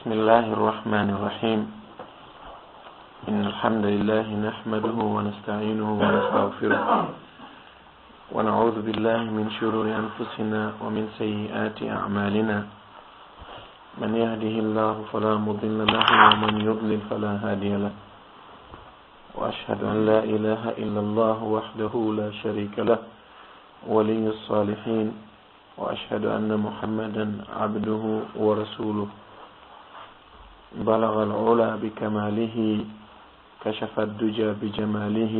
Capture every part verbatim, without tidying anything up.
بسم الله الرحمن الرحيم. إن الحمد لله نحمده ونستعينه ونستغفره، ونعوذ بالله من شرور أنفسنا ومن سيئات أعمالنا. من يهده الله فلا مضل له، ومن يضلل فلا هادي له. وأشهد أن لا إله إلا الله وحده لا شريك له، ولي الصالحين، وأشهد أن محمدا عبده ورسوله. بلغ العلا بكماله، كشف الدجى بجماله،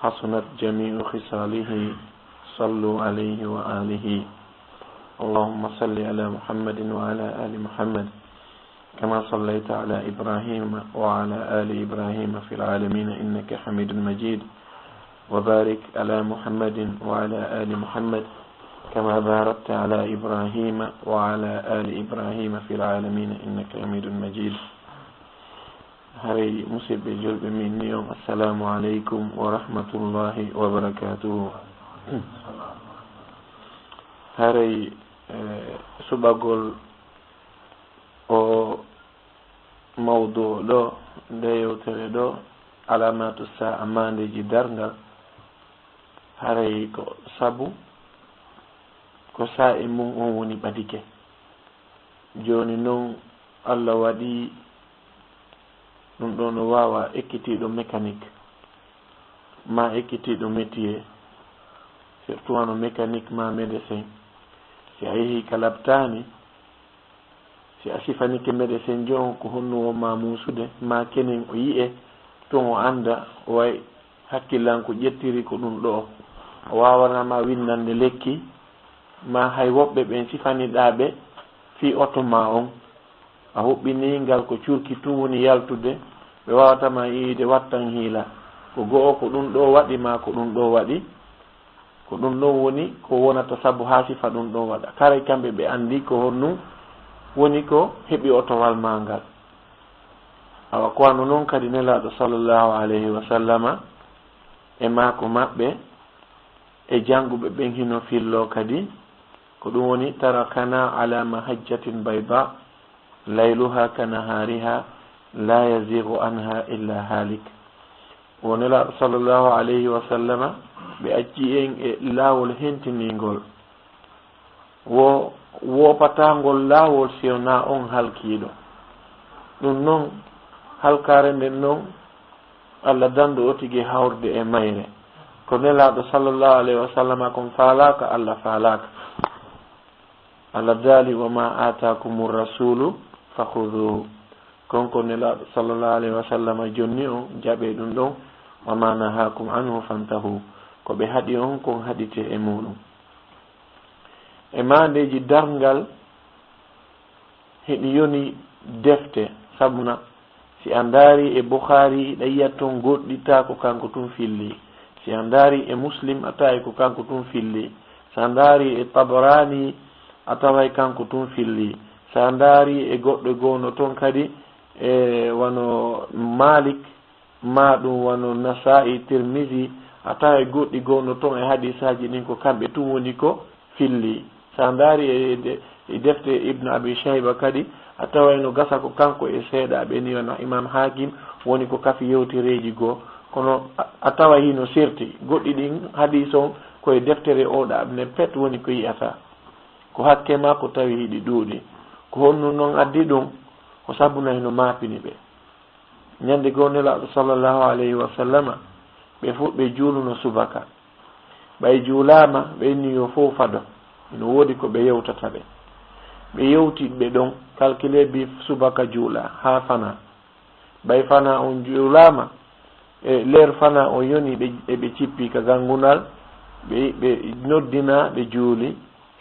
حسنت جميع خصاله. صلوا عليه وآله. اللهم صل على محمد وعلى آل محمد، كما صليت على إبراهيم وعلى آل إبراهيم في العالمين إنك حميد مجيد. وبارك على محمد وعلى آل محمد، كما باركت على إبراهيم وعلى آل إبراهيم في العالمين إنك حميد مجيد. Haray, musidɓe julɓe, min ni on, assalamu aleykum wa rahmatullahi wa barakatuhu. Haray, eh, suɓagol o mawdu ɗo, nde yewtere ɗo, alamatu sa'a, maandeeji darngal, haray ko sabu ko saa'i mum on woni ɓadike. Jooni non, Allah waɗi ɗum ɗo no waawa ekkitiiɗo mécanique, ma ekkitiiɗo métier, surtout wano mécanique ma médecin. Si a yehi ka labtaani, si a sifanike médecin jo on ko honno won ma muusude, ma kenen o yi'e, tun o annda, o way hakkillanku ƴettiri ko ɗum ɗo. O waawanaa ma windande lekki, ma hay woɓɓe ɓen sifaniɗaa ɓe fii oto ma on. A huɓɓinii ngal ko curki tun woni yaltude, ɓe waawata ma yi'ude wattan hiila. Ko go'o ko ɗum ɗo waɗi ma ko ɗum ɗo waɗi, ko ɗum ɗon woni ko wonata sabu haa sifa ɗum ɗon waɗa. Karay kamɓe ɓe anndi ko honɗum woni ko heɓi otowal maa ngal. Awa ko wano non kadi Nelaaɗo sallallahu alayhi wa sallama e maako maɓɓe e jannguɓe ɓen hino filloo kadi, ko ɗum woni, "Tarakana ala mahajjatin bayda, layluha ka nahariha, la yazigu anha illa halik." O Nelaaɗo sallallahu alayhi wa sallama, ɓe acci en e laawol hentiningol. Wo woopataa ngol laawol si wonaa on halkiiɗo. Ɗum non, halkaare nden non, Allah dandu o tigi hawrude e mayre. Ko Nelaaɗo sallallahu alayhi wa sallama kon faalaaka, Allah faalaaka. Allah daali, "Wa ma aatakumu rasulu fakhuduhu." Kon ko Nelaaɗo sallallahu alayhi wa sallama jonni on, jaɓee ɗum ɗon. "Wa ma nahakum anhu fantahu." Ko ɓe haɗi on kon, haɗitee e muɗum. E maandeeji darngal, hiɗi yoni defte, sabuna, si a ndaari e Bukhaari, hiɗa yi'a ton goɗɗi taa ko kanko tun filli. Si a ndaari e Muslim, a taway ko kanko tun filli. Si a ndaari e Tabarani, a taway kanko tun filli. Si a ndaari e goɗɗo goo no ton kadi, e wano Malik, ma ɗum wano Nasa'i, Tirmizi, a taway goɗɗi goo no ton e hadiisaaji ɗin ko kamɓe tun woni ko filli. Si a ndaari e de-, e defte Ibn Abi Shayba kadi, a taway no gasa ko kanko e seeɗaaɓe ni wano Imam Hakim woni ko kafi yewtereeji goo. Kono a, a taway hino serti. Goɗɗi ɗin hadiis on ko e deftere o ɗa ne pet woni ko yi'ata. Ko hakke maa ko tawi hiɗi ɗuuɗi. Ko honɗum non addi ɗum? Ko sabuna hino maapini ɓe. Ñande goo Nelaaɗo sallallahu alayhi wa sallama, ɓe fof ɓe juuluno subaka. Ɓay juulaama, ɓe inni yo fof fado. Ino woodi ko ɓe yewtata ɓe. Ɓe yewti ɓe ɗon, calculer bi subaka juula haa fana. Ɓay fana on juulaama, e leer fana on yoni, ɓe, e ɓe cippi ka ganngunal, ɓe, ɓe noddina, ɓe juuli,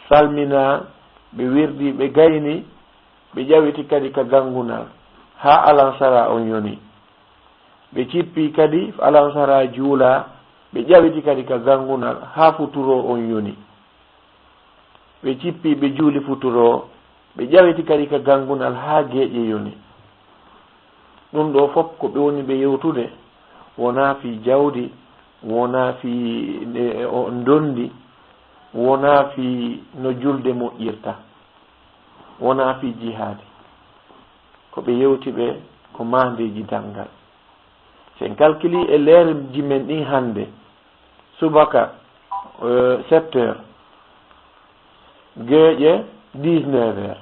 salmina, ɓe wirdi, ɓe gayni, ɓe ƴawiti kadi ka ganngunal, haa alansara on yoni. Ɓe cippi kadi alansara juula, ɓe ƴawiti kadi ka ganngunal, haa futuro on yoni. Ɓe cippi, ɓe juuli futuro, ɓe ƴawiti kadi ka ganngunal haa geeƴe yoni. Ɗum ɗo fof ko ɓe woni ɓe yewtude, wonaa fii jawdi, wonaa fii, e, o, ndondi, wonaa fii no julde moƴƴirta, wonaa fii jihaadi. Ko ɓe yewti ɓe ko maandeeji darngal. Si en calculi e leerji men ɗin hannde, subaka, eh, sept heures, geeƴe dix-neuf heures.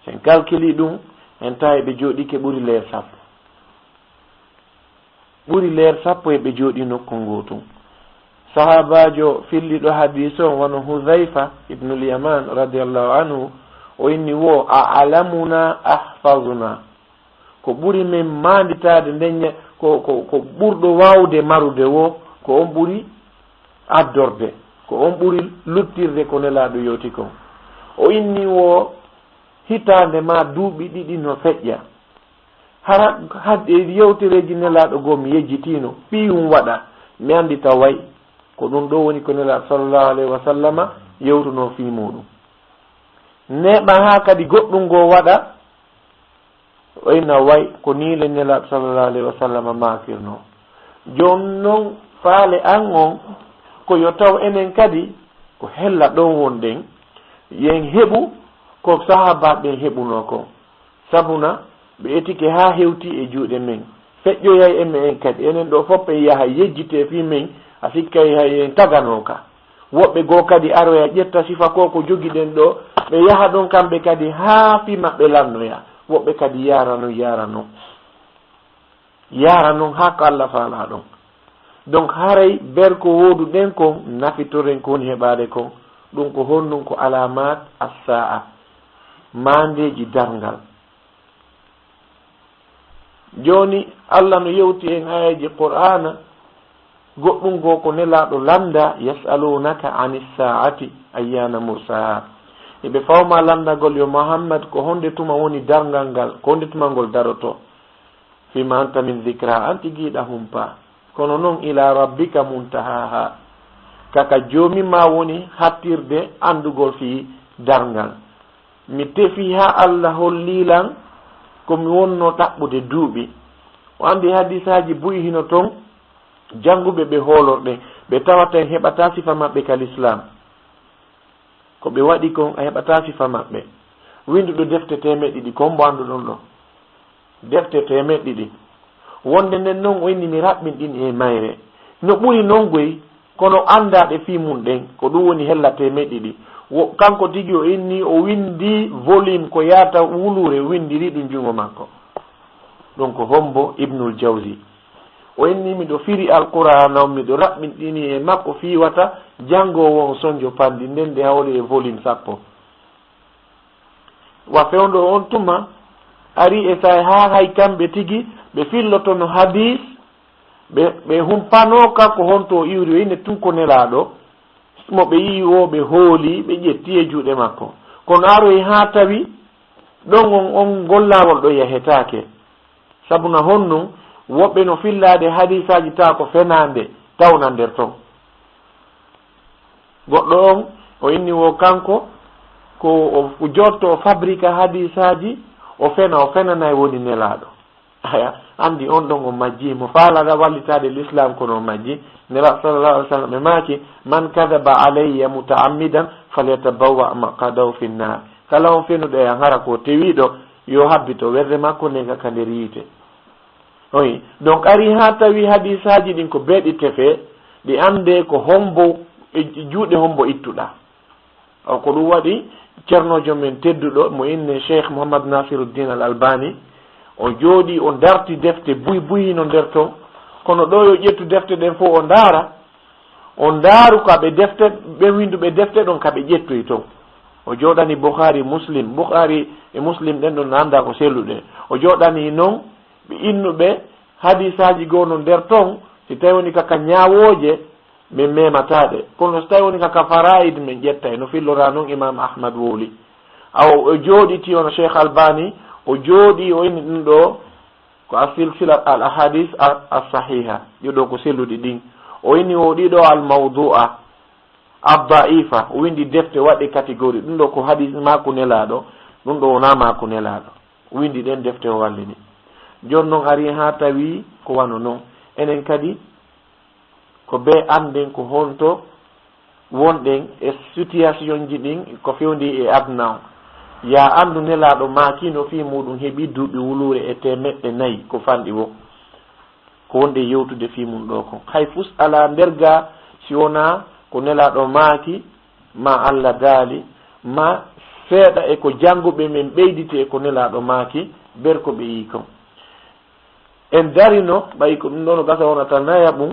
Si en calculi ɗum, en tawi ɓe jooɗike ɓuri leer sappo. Ɓuri leer sappo e ɓe jooɗi nokku ngootu. Sahaabaajo filliɗo hadiis on wano Hudhayfa ibnul Yaman radiyallahu anhu, o inni wo, "A'lamuna ahfazuna." Ko ɓuri men maanditaade nden ña-, ko, ko, ko ɓurɗo waawde marude wo, ko on ɓuri addorde, ko on ɓuri luttirde ko Nelaaɗo yewti kon. O inni wo, "Hitaande maa duuɓi ɗiɗi no feƴƴa. Hara had-, e yewtereeji Nelaaɗo goo mi yejjitiino, fii ɗum waɗa, mi anndita way ko ɗum ɗoo woni ko Nelaaɗo sallallahu alayhi wa sallama yewtunoo fii muuɗum. Neeɓa haa kadi goɗɗum goo waɗa, o inna way ko nii le Nelaaɗo sallallahu alayhi wa sallama maakirnoo." Jooni non, faale an on, ko yo taw enen kadi ko hella ɗon wonɗen, yen heɓu ko sahaabaaɓe ɓen heɓunoo kon. Sabuna ɓe etike haa hewti e juuɗe men. Feƴƴoyay e me'en kadi. Enen ɗoo fof en yaha yejjitee fii men, a sikkay hay en taganooka. Woɓɓe goo kadi aroya ƴetta sifa ko ko jogiɗen ɗoo, ɓe yaha ɗon kamɓe kadi haa fii maɓɓe lannoya. Woɓɓe kadi yaara non, yaara non. Yaara non haa ko Allah faalaa ɗon. Donc haray ber ko wooduɗen kon, nafitoren ko woni heɓaade kon. Ɗum ko honɗum? Ko alaamaat as-saa'a, maandeeji darngal. Jooni, Allah no yewti en aayeeji Qur'aana, goɗɗum goo ko Nelaaɗo lannda, "Yas'alunaka anis saa'ati ayyana mursaha." Hiɓe fawma lanndagol yo Muhammad, ko honde tuma woni darngal ngal, ko honde tuma ngol daroto? "Fima anta min dhikra," an tigi hiɗa humpa. Kono non, "ila rabbika muntahaha." Ka ka Joomi maa woni hattirde anndugol fii darngal. Mi tefi haa Allah holli lan ko mi wonno ɗaɓɓude duuɓi. O anndi hadisaaji buy hino ton, jannguɓe ɓe hoolorɗen, ɓe tawata en heɓataa sifa maɓɓe ka Lislaam. Ko ɓe waɗi kon, a heɓataa sifa maɓɓe. Winnduɗo defte teemeɗɗe ɗiɗi, ko hombo annduɗon ɗo? Defte teemeɗɗe ɗiɗi. Wonde nden non o inni mi raɓɓinɗini e mayre. No ɓuri non goy, kono anndaaɗe fii mun ɗen, ko ɗum woni hella teemeɗɗe ɗiɗi. Wo, kanko tigi o inni o winndi volume ko yaata wuluure, o winndiri ɗum junngo makko. Ɗum ko hombo? Ibnul Jawzi. O inni miɗo firi Alqur'aana on, miɗo raɓɓinɗini e makko fii wata janngoowo on sonjo panndi nden nde hawri e volume sappo. Wa fewndo on tuma ari e say haa hay kamɓe tigi ɓe fillotono hadiis, ɓe, ɓe humpanooka ko honto o iwri, o inni tun ko Nelaaɗo, mo ɓe yi'i o, ɓe hooli, ɓe ƴetti e juuɗe makko. Kono aroyi haa tawi ɗon on, on ngol laawol ɗo yahetaake. Sabu na honɗum? Woɓɓe no fillaade hadiisaaji tawa ko fenaande tawna nder ton. Goɗɗo on, o inni wo kanko, ko o, o jotto o fabrika hadiisaaji, o fena, o fenanay woni Nelaaɗo. Aya, anndi on ɗon o majji, mo faalaɗa wallitaade Lislaam kono o majji. Nelaaɗo sallallahu alaihi wasallam ɓe maaki, "Man kadhaba alayya muta'ammidan falyatabawwa' maq'adahu fin nar." Kala on fenuɗo e an hara ko tewiiɗo, yo habbito werde makko nden ka nder yiite. Oyi, donc ari haa tawi hadiisaaji ɗin ko beeɗi tefe, ɗi annde ko hombo, e juuɗe hombo ittuɗa. O, ko ɗum waɗi ceernoojo men tedduɗo mo inne Cheikh Mouhammad Nasiruddin Al Albani, o jooɗi, o darti defte buy buy hino nder ton, kono ɗo yo ƴettu defte ɗen fof o ndaara, o ndaaru ka ɓe defte, ɓe winnduɓe defte ɗon ka ɓe ƴettoyi ton. O jooɗani Bukhari, Muslim, Bukhari e Muslim ɗen ɗon no anndaa ko selluɗe. O jooɗani non ɓe innuɓe hadiisaaji goo no nder ton, si tawi woni ka, ka ñaawooje, min memataa ɗe. Kono so tawi woni ka, ka faraa'id, min ƴettay. No fillora non Imam Ahmad wowli. Awa, o jooɗiti hono Cheikh Albani, o jooɗi, o inni ɗum ɗo ko as-silsilat al ahadith a-, as-sahiha. Ɗiɗo ko selluɗi ɗin. O inni o ɗiɗo al mawdu'a, ad-da'ifa. O windi defte waɗɗe catégorie. Ɗum ɗo ko hadis maaku Nelaaɗo, ɗum ɗo wonaa maaku Nelaaɗo. O windi ɗen defte o wallini. Jooni non ari haa tawi ko wano non. Enen kadi, ko be annden ko honto wonɗen e situation ji ɗin ko fewndi e aduna on. Yaa anndu Nelaaɗo maaki no fii muuɗum heɓi duuɓi wuluure e teemeɗɗe nayi ko fanɗi woo. Ko wonde yewtude fii mum ɗoo kon. Hay fus alaa nder gaa si wonaa ko Nelaaɗo maaki, maa Alla daali, maa seeɗa e ko jannguɓe men ɓeyditi e ko Nelaaɗo maaki, ber ko ɓe yii kon. En darino, ɓay ko ɗum ɗoo no gasa wonata nayaɓum,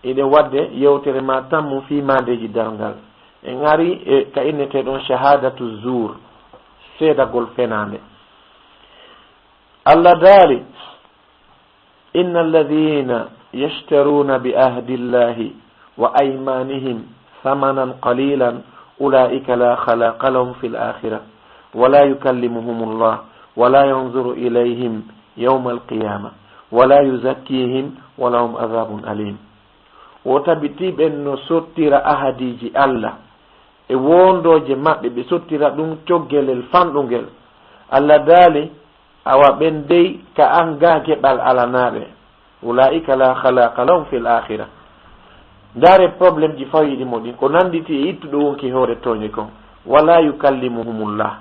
eɗen waɗde yewtere maa tammum fii maandeeji darngal. En ari e ka innetee ɗon shahadatu zuur, seedagol fenaande. Alla daali, "Inna alladhina yashtaruna bi ahdillahi wa aymanihim thamanan qalilan, ulaika la khalaqa lahum fil akhirah, wa la yukallimuhumullah, wa la yanzuru ilayhim yawmal qiyamah, wa la yuzakkihim, wa lahum adhabun alim." Wo tabiti ɓen no sottira ahadiiji Alla e wondooje maɓɓe, ɓe sottira ɗum coggelel fanɗungel. Alla daali, "Awa ɓen dey ka an gaa geɓal alanaaɓe. Ulaika la khalaqa lahum fil akhirah." Ndaare problème ji fawiɗi mo ɗin, ko nanditi e ittuɗo wonki hoore tooñe kon. "Wa la yukallimuhumullah."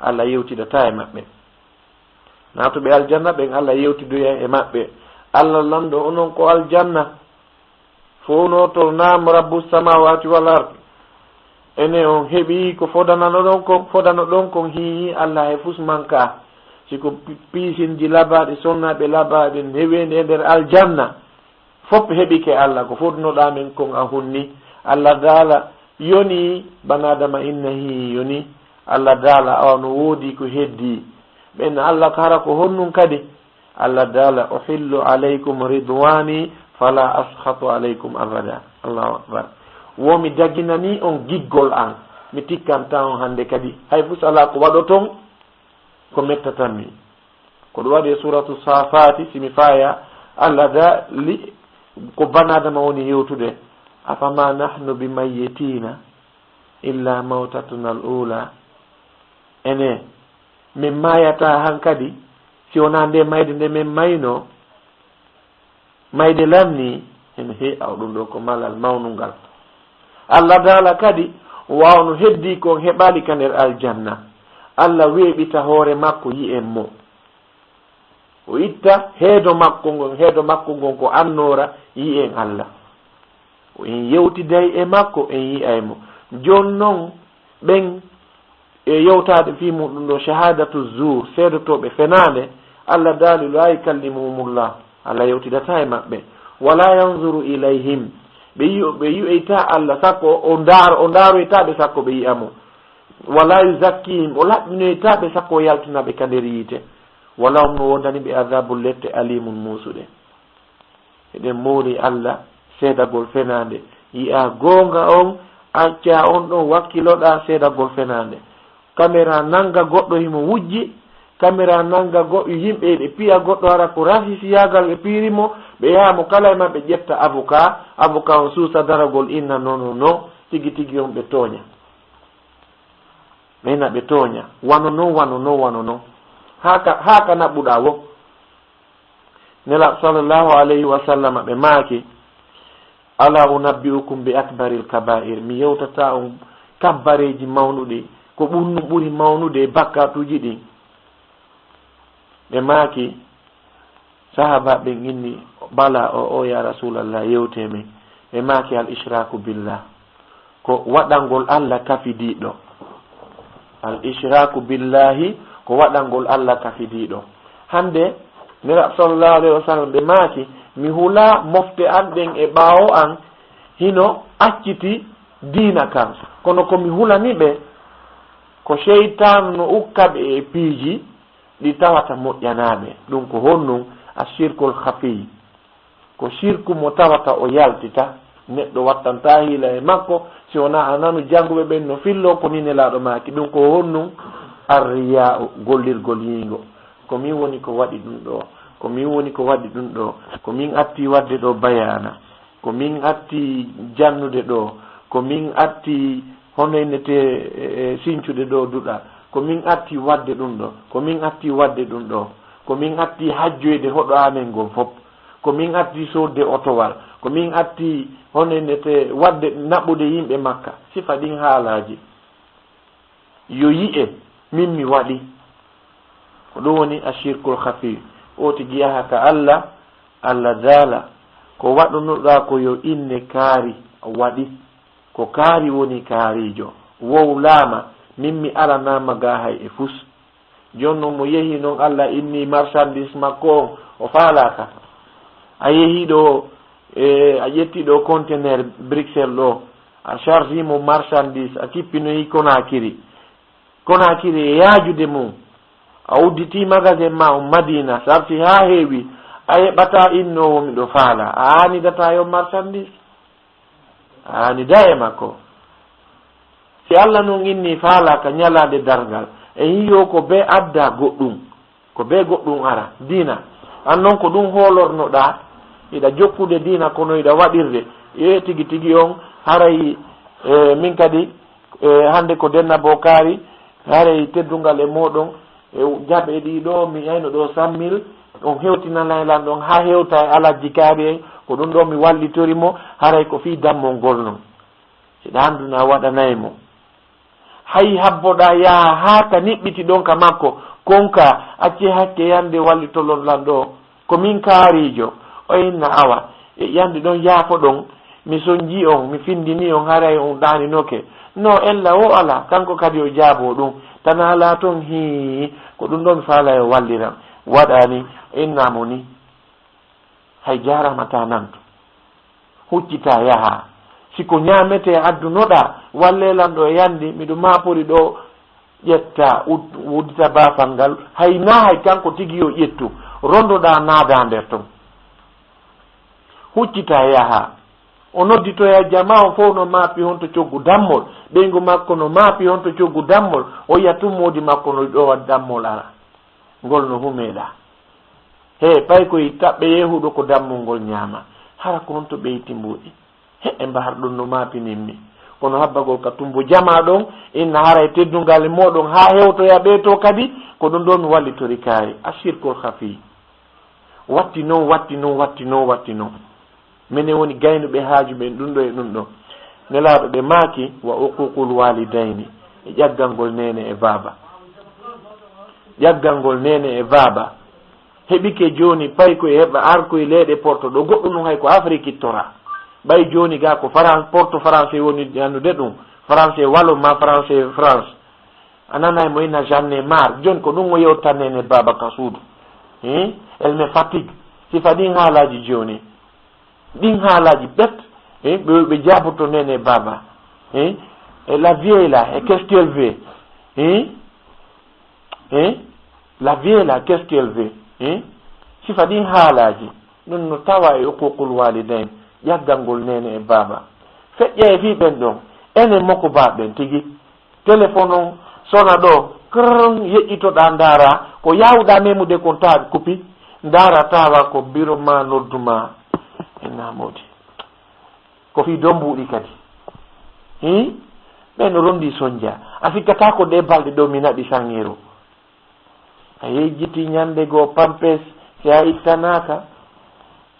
Alla yewtidataa e maɓɓe. Naatuɓe aljanna ɓen, Alla yewtidoya e maɓɓe. Alla lanɗo onon ko aljanna. Fow no tolnaama Rabbu samawati wal ard. Ene on heɓi ko fodanano ɗon kon, fodano ɗon kon, hii Alla he fus manka. Si ko pi-, piisinji labaaɗi, sonnaaɓe labaaɓe, neweendi e nder aljanna. Fop heɓike Alla, ko fodnoɗaa men kon a hunni. Alla daala, yoni, banaadama inna hii yoni. Alla daala, awa no woodi ko heddi. Ɓen Alla ko hara ko honnun kadi. Alla daala, "Uhillu alaykum ridwani fala askhatu alaykum abada." Allahu akbar. Wo mi daginani on giggol an, mi tikkanta on hande kadi. Hay fus alaa ko waɗoton ko mettatanmi. Ko ɗum waɗi e suratu Safati, si mi faaya, Alla daali ko banaadama woni yewtude, "Afama nahnu bi mayyitina illa mawtatuna al ula." Ene, min maayataa hankadi, si wonaa nde mayde nde min mayno, mayde lanni. Ene, he, aw ɗum ɗoo ko malal mawnungal. Alla daala kadi, waaw no heddii kon heɓaali ka nder aljanna. Alla weeɓita hoore makko yi'en mo. O itta heedo makko ngon, heedo makko ngon ko annoora yi'en Alla. O en yewtiday e makko, en yi'ay mo. Jooni non, ɓen e yewtaade fii muɗum ɗo, shahadatu zuur, seedotooɓe fenaande, Alla daali, "La yukallimuhumullah." Alla yewtidataa e maɓɓe. "Wala yanzuru ilayhim." Ɓe yi'o-, ɓe yi'oytaa Alla sakko o ndaaro, o ndaaroytaa ɓe sakko ɓe yi'a mo. "Wala yuzakkihim." O laɓɓinoytaa ɓe sakko o yaltina ɓe ka nder yiite. "Walahum", no woodani ɓe, "adabun", lette, "alimun", muusuɗe. Eɗen moori Alla seedagol fenaande. Yi'a goonga on, acca on ɗon, wakkiloɗaa seedagol fenaande. Kamera nanga goɗɗo himo wujji, kamera nanga go-, yimɓe eɓe piya goɗɗo, hara ko rasisiyagal ɓe piiri mo, ɓe yaha mo kala e maɓɓe ƴetta avocat, avocat on suusa daragol inna non, non, non, tigi tigi on ɓe tooña. Ɓe ina ɓe tooña. Wano non, wano non, wano non. Haa ka, haa ka naɓuɗaa wo. Nela sallallahu alayhi wa sallam ɓe maaki, "Ala unabbi'ukum bi akbaril kaba'ir?" Mi yewtataa on kabbareeji mawnuɗi, ko ɓurnum ɓuri mawnude e bakkatuuji ɗin? Ɓe maaki, sahaaba ɓen inni, "Bala, o, o, ya Rasulallah, yewte men." Ɓe maaki, "Al ishraku billah." Ko waɗangol Alla kafidiiɗo. Al ishraku billahi, ko waɗangol Alla kafidiiɗo. Hande, Nela sallallahu alayhi wa sallam ɓe maaki, "Mi hula mofte an ɗen e ɓaawo an hino acciti diina kan. Kono ko mi hulani ɓe, ko seytaanu no ukka ɓe e piiji ɗi tawata moƴƴanaaɓe." Ɗum ko honɗum? Ashirkul khafiy. Ko sirku mo tawata o yaltita, neɗɗo wattantaa hiila e makko, si wonaa a nanu jannguɓe ɓen no filloo ko nii Nelaaɗo maaki. Ɗum ko honɗum? Arriyaa'u, gollirgol yiingo. Ko min woni ko waɗi ɗum ɗoo, ko min woni ko waɗi ɗum ɗoo, ko min atti waɗde ɗoo bayaana, ko min atti jannude ɗoo, ko min atti hono innetee, e, e, sincude ɗoo duɗal, ko min atti waɗde ɗum ɗoo, ko min atti waɗde ɗum ɗoo, ko min atti hajjoyde hoɗo amen ngon fof. Ko min arti soodde otowal, ko min arti hono innetee waɗde naɓude yimɓe Makka. Sifa ɗin haalaaji yo yi'e, Min mi waɗi. Ko ɗum woni ashirkul khafi. O tigi yaha ka Allah, Allah daala. Ko waɗunoɗaa ko yo inne kaari waɗi. Ko kaari woni kaariijo. Wowlaama, min mi alanaama gaa hay e fus. Jooni noon mo yehi noon Allah inni marchandise makko on, o faalaaka. A yehi ɗo, e, a ƴetti ɗo conteneur Bruxelles ɗo, a chargii mo marchandise, a kippinoyi Conakry. Conakry e yaajude mum, a udditii magasin ma on Madina, sarti haa heewi, a heɓataa innoowo miɗo faala, a aanidataa yo marchandise? A aanidaa e makko. Si Allah noon inni faalaaka ñalaande darngal, e hiyo ko bee adda goɗɗum, ko bee goɗɗum ara, diina. Aan noon ko ɗum hoolornoɗaa, hiɗa jokkude diina kono hiɗa waɗirde. Ee, tigi tigi on, haray, e, min kadi, e, hannde ko denna bo kaari, haray teddungal e mooɗon, e jaɓe ɗi ɗo, mi yayno ɗo cent mille, on hewtinanay lan ɗon, haa hewta e Alhaji Kaari en, ko ɗum ɗo mi wallitori mo, haray ko fii dammol ngol non. Hiɗa annduna a waɗanay mo. Hay habboɗaa yaha haa ka niɓɓiti ɗon ka makko, kon ka acce hakke yande wallitolon lan ɗo, ko min kaariijo. O inna awa, e yande ɗon yaafo ɗon, mi sonji on, mi findini on, haray on ɗaaninoke. No ella o ala, kanko kadi o jaabo ɗum. Tana laaton hii, ko ɗum ɗo mi faala yo walliran. Waɗani, inna mo ni. Hay jaarama ta nanto. Huccita yaha. Si ko ñaamete addunoɗa, walle lan ɗo e yandi, miɗo maapori ɗo, ƴetta, ud-, wuddita baafal ngal. Hay na hay kanko tigi yo ƴettu. Rondoɗa naada nder ton. Huccita yaha. O nodditoya jama on fof no maapi honto coggu dammol. Ɓeyngu makko no maapi honto coggu dammol. O yiya tun moodi makko no ɗowa dammol ara. Ngol no humeɗa. He, pay koye taɓɓe yehuɗo ko dammol ngol ñaama. Hara ko honto ɓeyti mbuuɗi? He, e mbaar ɗum no maapinimmi. Kono habbagol ka tumbo jama ɗon, inna haray teddungal e moɗon haa hewtoya ɓe to kadi, ko ɗum ɗo mi wallitori kaari. Ashirkul khafi. Watti non, watti non, watti non, watti non. Minen woni gaynuɓe haaju ɓen ɗum ɗo e ɗum ɗo. Nelaaɗo ɓe maaki, wa uququl walidayni, e ƴaggangol neene e baaba. Ƴaggangol neene e baaba. Heɓike jooni pay ko e heɓa ar ko e leyɗe Porto ɗo, goɗɗum ɗum hay ko Afiriki tora. Ɓay jooni ga ko Faran-, Porto français woni andude ɗum. Français walo ma français France. A nanay mo ina Jeanne Mar. Jooni ko ɗum o yewta neene baaba ka suudu. Hein? Elle me fatigue. Sifa ɗin haalaaji jooni. Ɗin haalaaji ɓet, eh, ɓe, ɓe jaaboto neene baaba. Eh, e la vieille là, et qu'est-ce qu'elle veut? Eh, eh, la vieille là, qu'est-ce qu'elle veut? Eh, sifa ɗin haalaaji, ɗum no tawa e uququl walidain, ƴaggangol neene e baaba. Feƴƴa e fii ɓen ɗon, enen moko baaɓe ɓen tigi. Téléphone on sona ɗo, krrrn, yeƴƴitoɗaa ndaara, ko yaawuɗaa memude kon taa kupi, ndaara tawa ko biro ma noddu ma. E naamodi. Ko fii dombuɗi kadi. Hi? Ɓen no rondi sonja. A sikkataa ko ɗe balɗe ɗo mi naɓi sanŋeero. A yejjiti ñande goo pampes si a ittanaaka.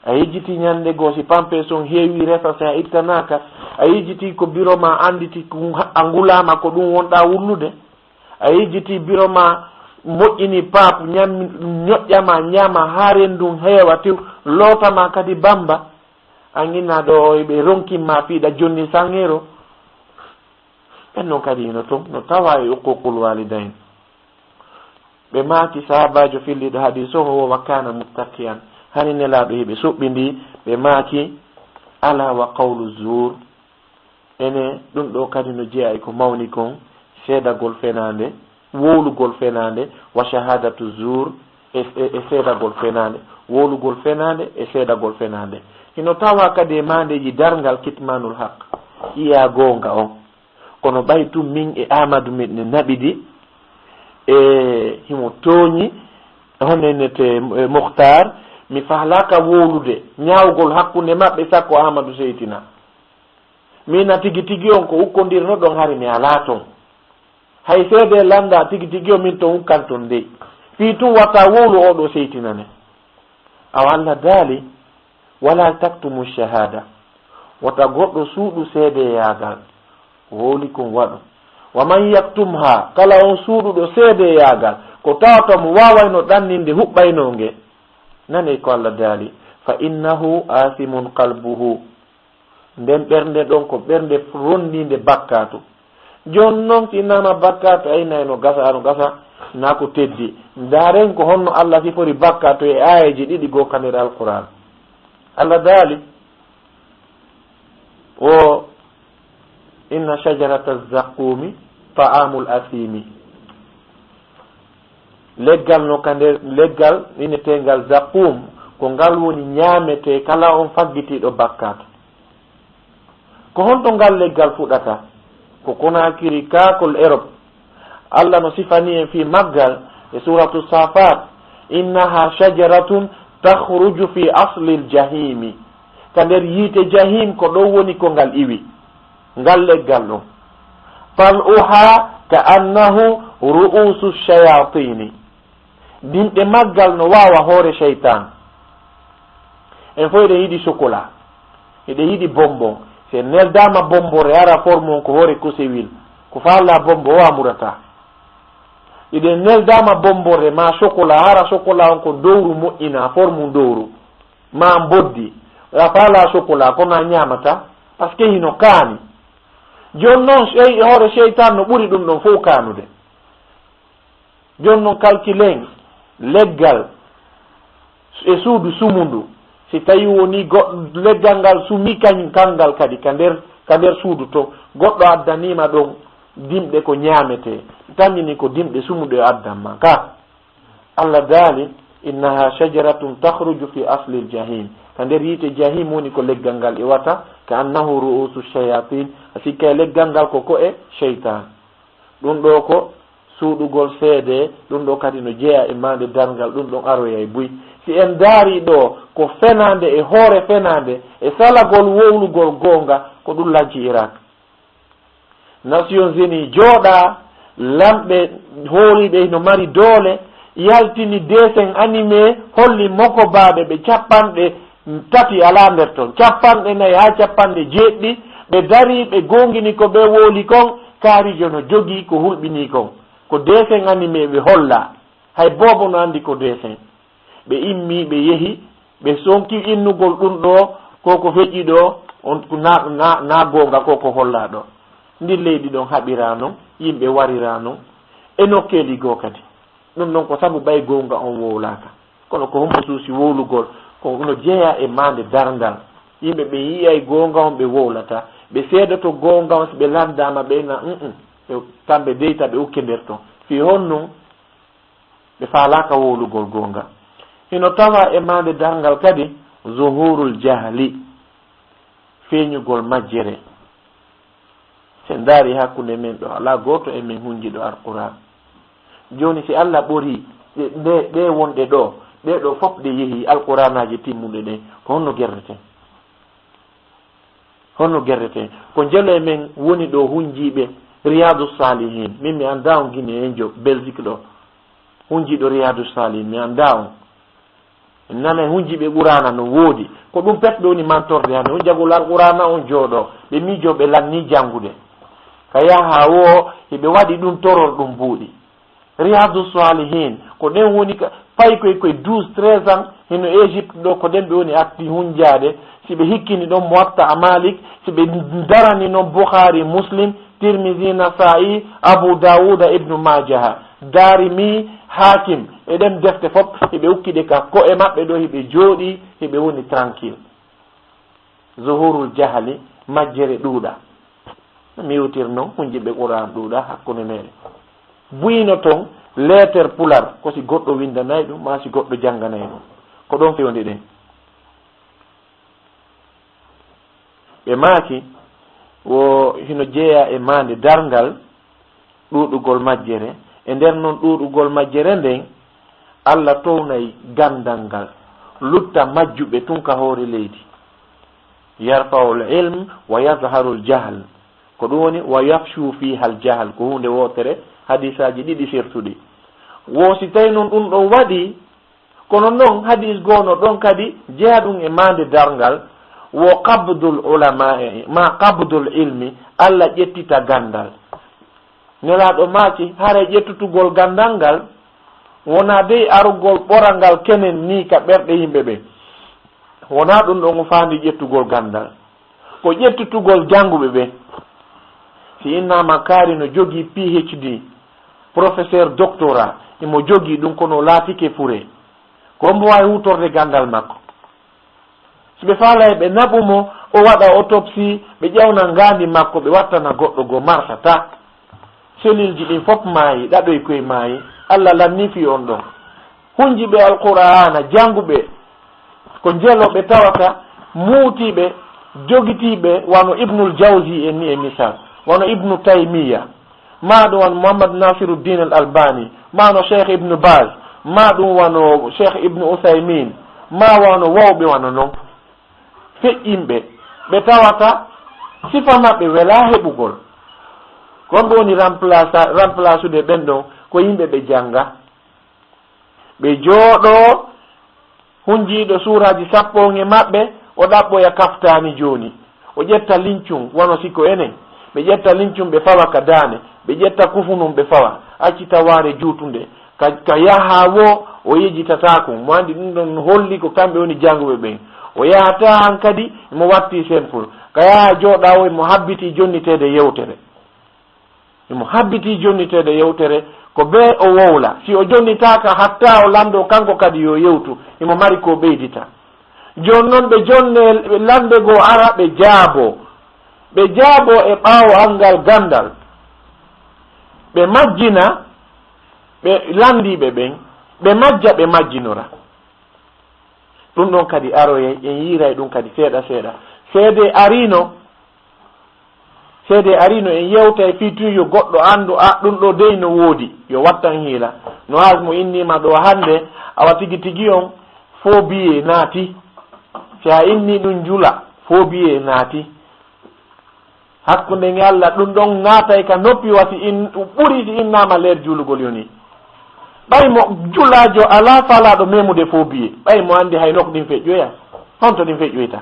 A yejjiti ñande goo si pampes on heewi resa si a ittanaaka. A yejjiti ko biro ma anditi ku-, a ngulaama ko ɗum wonɗaa wullude. A yejjiti biro ma moƴƴini paapu ñam-, ñoƴƴama ñaama haa renndun heewa tew lootama kadi bamba. An inna ɗo ɓe ronkin ma piiɗa jonni sanŋeero. Ɓen non kadi hino ton, no tawa e uququl walidain. Ɓe maaki sahabaajo filliiɗo hadiis on, o wa kana muttakiyan. Hani Nelaaɗo hiɓe suɓɓindi, ɓe maaki, ala wa qawlu zuur. Ene, ɗum ɗo kadi no jeyaa e ko mawni kon, seedagol fenaande, wowlugol fenaande, wa shahadatu zuur, e, e, e seedagol fenaande, wowlugol fenaande, e seedagol fenaande. Hino tawa kadi e maandeeji darngal kitmanul haq, ƴiya goonga on. Kono ɓay tun min e Aamadu miɗen naɓidi, e himo tooñi, honno innete, e Mukhtar, mi faalaaka wowlude ñaawgol hakkunde maɓɓe sakko Aamadu seytina. Min na tigi tigi on ko ukkondirnoɗon hari mi alaa ton. Hay seede lannda tigi tigi on min ton ukkan ton dey. Fii tun wata wowlu oo ɗoo seytinane. Awa Allah daali, wala taktumu shahada. Wota goɗɗo suuɗu seedeyaagal. Ko wowli kon waɗu. Wa man yaktumha, kala on suuɗuɗo seedeyaagal, ko tawata mo waawayno ɗanninde huɓɓaynoo nge. Nanee ko Allah daali, "Fa innahu aasimun qalbuhu." Nden ɓernde ɗon ko ɓernde rondiinde bakkaatu. Jooni non, si innama bakkaatu, ay nay no gasa, no gasa, na ko teddi. Ndaaren ko honno Allah sifori bakkaatu e aayeeji ɗiɗi goo ka nder Alquraan. Allah daali, o, "Inna shajarata zaqqumi ta'amul asimi." Leggal no ka nder, leggal inneteengal zaqqum, ko ngal woni ñaametee kala on faggitiiɗo bakkaatu. Ko honto ngal leggal fuɗata? Ko Konaakiri, kaakol Erop. Allah no sifani en fii maggal e Suuratu Saafaat, "Innaha shajaratun takhruju fi aslil jahimi." Ka nder yiite Jahim, ko ɗon woni ko ngal iwi. Ngal leggal ɗon. "Tal'uha ka annahu ru'usu shayatini." Dimɗe maggal no waawa hoore seytaan. En fof eɗen yiɗi chocolat. Eɗen yiɗi bonbon. Si en neldaama bonbon, hara forme on ko hoore kosewil. Ko faalaa bonbon, o a murata. Eɗen neldaama bonbon ma chocolat, hara chocolat on ko dowru moƴƴina, forme dowru. Ma mboddi. A faalaa chocolat, kono a ñaamata. Parce que hino kaani. Jooni non, sey-, hoore seytaan no ɓuri ɗum ɗon fof kaanude. Jooni non, kalkilen leggal e suudu sumundu. Si tawi woni goɗ-, leggal ngal sumi kañ-, kanngal kadi ka nder, ka nder suudu to, goɗɗo addaniima ɗon dimɗe ko ñaametee, tañini ko dimɗe sumuɗe o addan ma. Ka Allah daali, "Innaha shajaratun takhruju fi aslil jahim." Ka nder yiite Jahim woni ko leggal ngal iwata, "ka annahu ru'usu shayatin." A sikka e leggal ngal ko ko'e seytaan. Ɗum ɗo ko suuɗugol seede, ɗum ɗo kadi no jeyaa e maande darngal, ɗum ɗon aroyay buy. Si en ndaari ɗo, ko fenaande e hoore fenaande, e salagol wowlugol goonga, ko ɗum lanci Irak. Nations Unies jooɗaa, lamɓe hooriiɓe no mari doole, yaltini dessin animé, holli mokobaaɓe ɓe capanɗe tati alaa nder ton, capanɗe nayi haa capanɗe jeeɗiɗi, ɓe darii, ɓe goongini ko ɓe wowli kon, kaarijo no jogii ko hulɓinii kon. Ko dessin animé ɓe hollaa, hay boobo no anndi ko dessin. Ɓe immii, ɓe yehi, ɓe sonki innugol ɗum ɗo, ko ko feƴƴi ɗo, on ko na, na, na goonga ko ko hollaa ɗo. Ndin leydi ɗon haɓiraa non, yimɓe wariraa non, e nokkeeli goo kadi. Ɗum ɗon ko sabu ɓay goonga on wowlaaka. Kono ko hombo suusi wowlugol? Ko no jeyaa e maande darngal. Yimɓe ɓe yi'ay goonga on, ɓe wowlata. Ɓe seedoto goonga on, si ɓe lanndaama, ɓe na, "Mm-mm." Ɓe, kamɓe deyta, ɓe ukke nder ton. Fii honno? Ɓe faalaaka wowlugol goonga. Hino tawaa e maande darngal kadi zuhurul jahli, feeñugol majjere. Si en ndaari hakkunde men ɗo, alaa gooto e men hunjiiɗo Alquraan. Jooni, si Allah ɓorii ɗe, ɗe, ɗe wonɗe ɗo, ɗe ɗo fof ɗe yehi Alquraanaaji timmuɗe ɗen, ko honno gerreten? Honno gerreten? Ko njelo e men woni ɗo hunjiiɓe Riyadu Salihin. Min mi anndaa on Guinéen jo Belgique ɗo. Hunjiiɗo Riyadu Salihin, mi anndaa on. Nana hunjiiɓe Quraana no woodi. Ko ɗum pet ɓe woni mantorde hannde. On jagol Alquraana on jooɗo. Ɓe miijoo ɓe lanni janngude. Ka yaha woo, hiɓe waɗi ɗum toror ɗum buuɗi. Riyadu Salihin, ko ɗen woni ka, pay koy, koy douze, treize ans, hino Égypte ɗo, ko ɗen ɓe woni arti hunjaade, si ɓe hikkini ɗon Muwatta Malik, si ɓe darani non Bukhari, Muslim, Tirmizi, Nasa'i, Abu Dawuda, Ibnu Majaha, Darimi, Hakim, e ɗen defte fof, hiɓe ukki ɗe ka ko'e maɓɓe ɗo, hiɓe jooɗi, hiɓe woni tranquille. Zuhurul jahali, majjere ɗuuɗa. Mi yewtir non, hunjiiɓe Qur'an ɗuuɗa hakkunde meɗen. Buyino ton leeter pular, ko si goɗɗo windanay ɗum, maa si goɗɗo janganay ɗum. Ko ɗon fewndi ɗen. Ɓe maaki, wo hino jeeya e maande darngal, ɗuuɗugol majjere. E nder non ɗuuɗugol majjere nden, Allah townay gandal ngal, lutta majjuɓe tun ka hoore leydi. Yarfa'ul ilm wa yazharul jahl. Ko ɗum woni, wa yafshu fiha al jahl. Ko huunde wootere, hadisaaji ɗiɗi sertuɗi. Wo si tawi non ɗum ɗon waɗi, kono non hadis goono ɗon kadi jeya ɗum e maande darngal, wo qabdul ulama, ma qabdul ilmi, Allah ƴettita gandal. Nelaaɗo maaki, haray ƴettutugol ganndal ngal wonaa dey arugol ɓorangal kenen nii ka ɓerɗe yimɓe ɓen. Wonaa ɗun ɗon o faandi ƴettugol ganndal. Ko ƴettutugol jannguɓe ɓen. Si innaama kaari no jogii P H D, professeur, doctorat, himo jogii ɗun kono o laatike fure. Ko hombo waawi huutorde ganndal makko? Si ɓe faalay ɓe naɓu mo, o waɗa autopsie, ɓe ƴawna ngaandi makko, ɓe wattana goɗɗo goo marsataa. Cellule ji ɗin fof maayi, ɗaɗoy koy maayi. Allah lannii fii on ɗon. Hunjiiɓe Alqur'aana, jannguɓe, ko njelooɓe tawata muutiiɓe, jogitiiɓe, wano Ibnul Jawzi en ni e misal, wano Ibnu Taymiya, maa ɗun wano Muhammad Nasiruddin Al Albani, maa no Cheikh Ibnu Baz, maa ɗun wano Cheikh Ibnu Uthaymin, maa wano wawɓe wano non. Feƴƴinɓe, ɓe tawata sifa maɓɓe welaa heɓugol. Ko homɓe woni remplaça-, remplacude ɓen ɗon? Ko yimɓe ɓe jannga. Ɓe jooɗoo, hunjiiɗo suuraaji sappo on e maɓɓe, o ɗaɓɓoya kaftaani jooni. O ƴetta lincun, wano si ko enen. Ɓe ƴetta lincun, ɓe fawa ka daane. Ɓe ƴetta kufunun, ɓe fawa. Accita waare juutunde. Ka, ka yaha woo, o yejitataako. Mo anndi ɗun ɗon holli ko kamɓe woni jannguɓe ɓen. O yahataa han kadi, mo watti simple. Ka yaha jooɗa woo, mo habbitii jonniteede yewtere. Himo habbitii jonniteede yewtere, ko bee o wowla. Si o jonnitaaka, hatta o lanndoo kanko kadi yo yewtu, himo mari ko ɓeydita. Jooni non ɓe jonnee, ɓe lannde goo ara, ɓe jaaboo. Ɓe jaaboo e ɓaawo anngal ganndal. Ɓe majjina ɓe lanndiiɓe ɓen, ɓe majja, ɓe majjinora. Ɗun ɗon kadi aroyay, en yiiray ɗun kadi seeɗa seeɗa. Seedee ariino, seedee ariino, en yewtay fii tun yo goɗɗo anndu, a, ɗun ɗoo dey no woodi, yo wattan hiila. No haas mo inniima ɗoo hannde, awa tigi tigi on, faux billet naati. Si a innii ɗun jula, faux billet naati. Hakkunde nge Allah, ɗun ɗon naatay ka noppi wa si in-, ɓuri si innaama leer juulugol yoni. Ɓay mo julaajo alaa faalaaɗo meemude faux billet, ɓay mo anndi hay nokku ɗin feƴƴoya. Honto ɗin feƴƴoyta?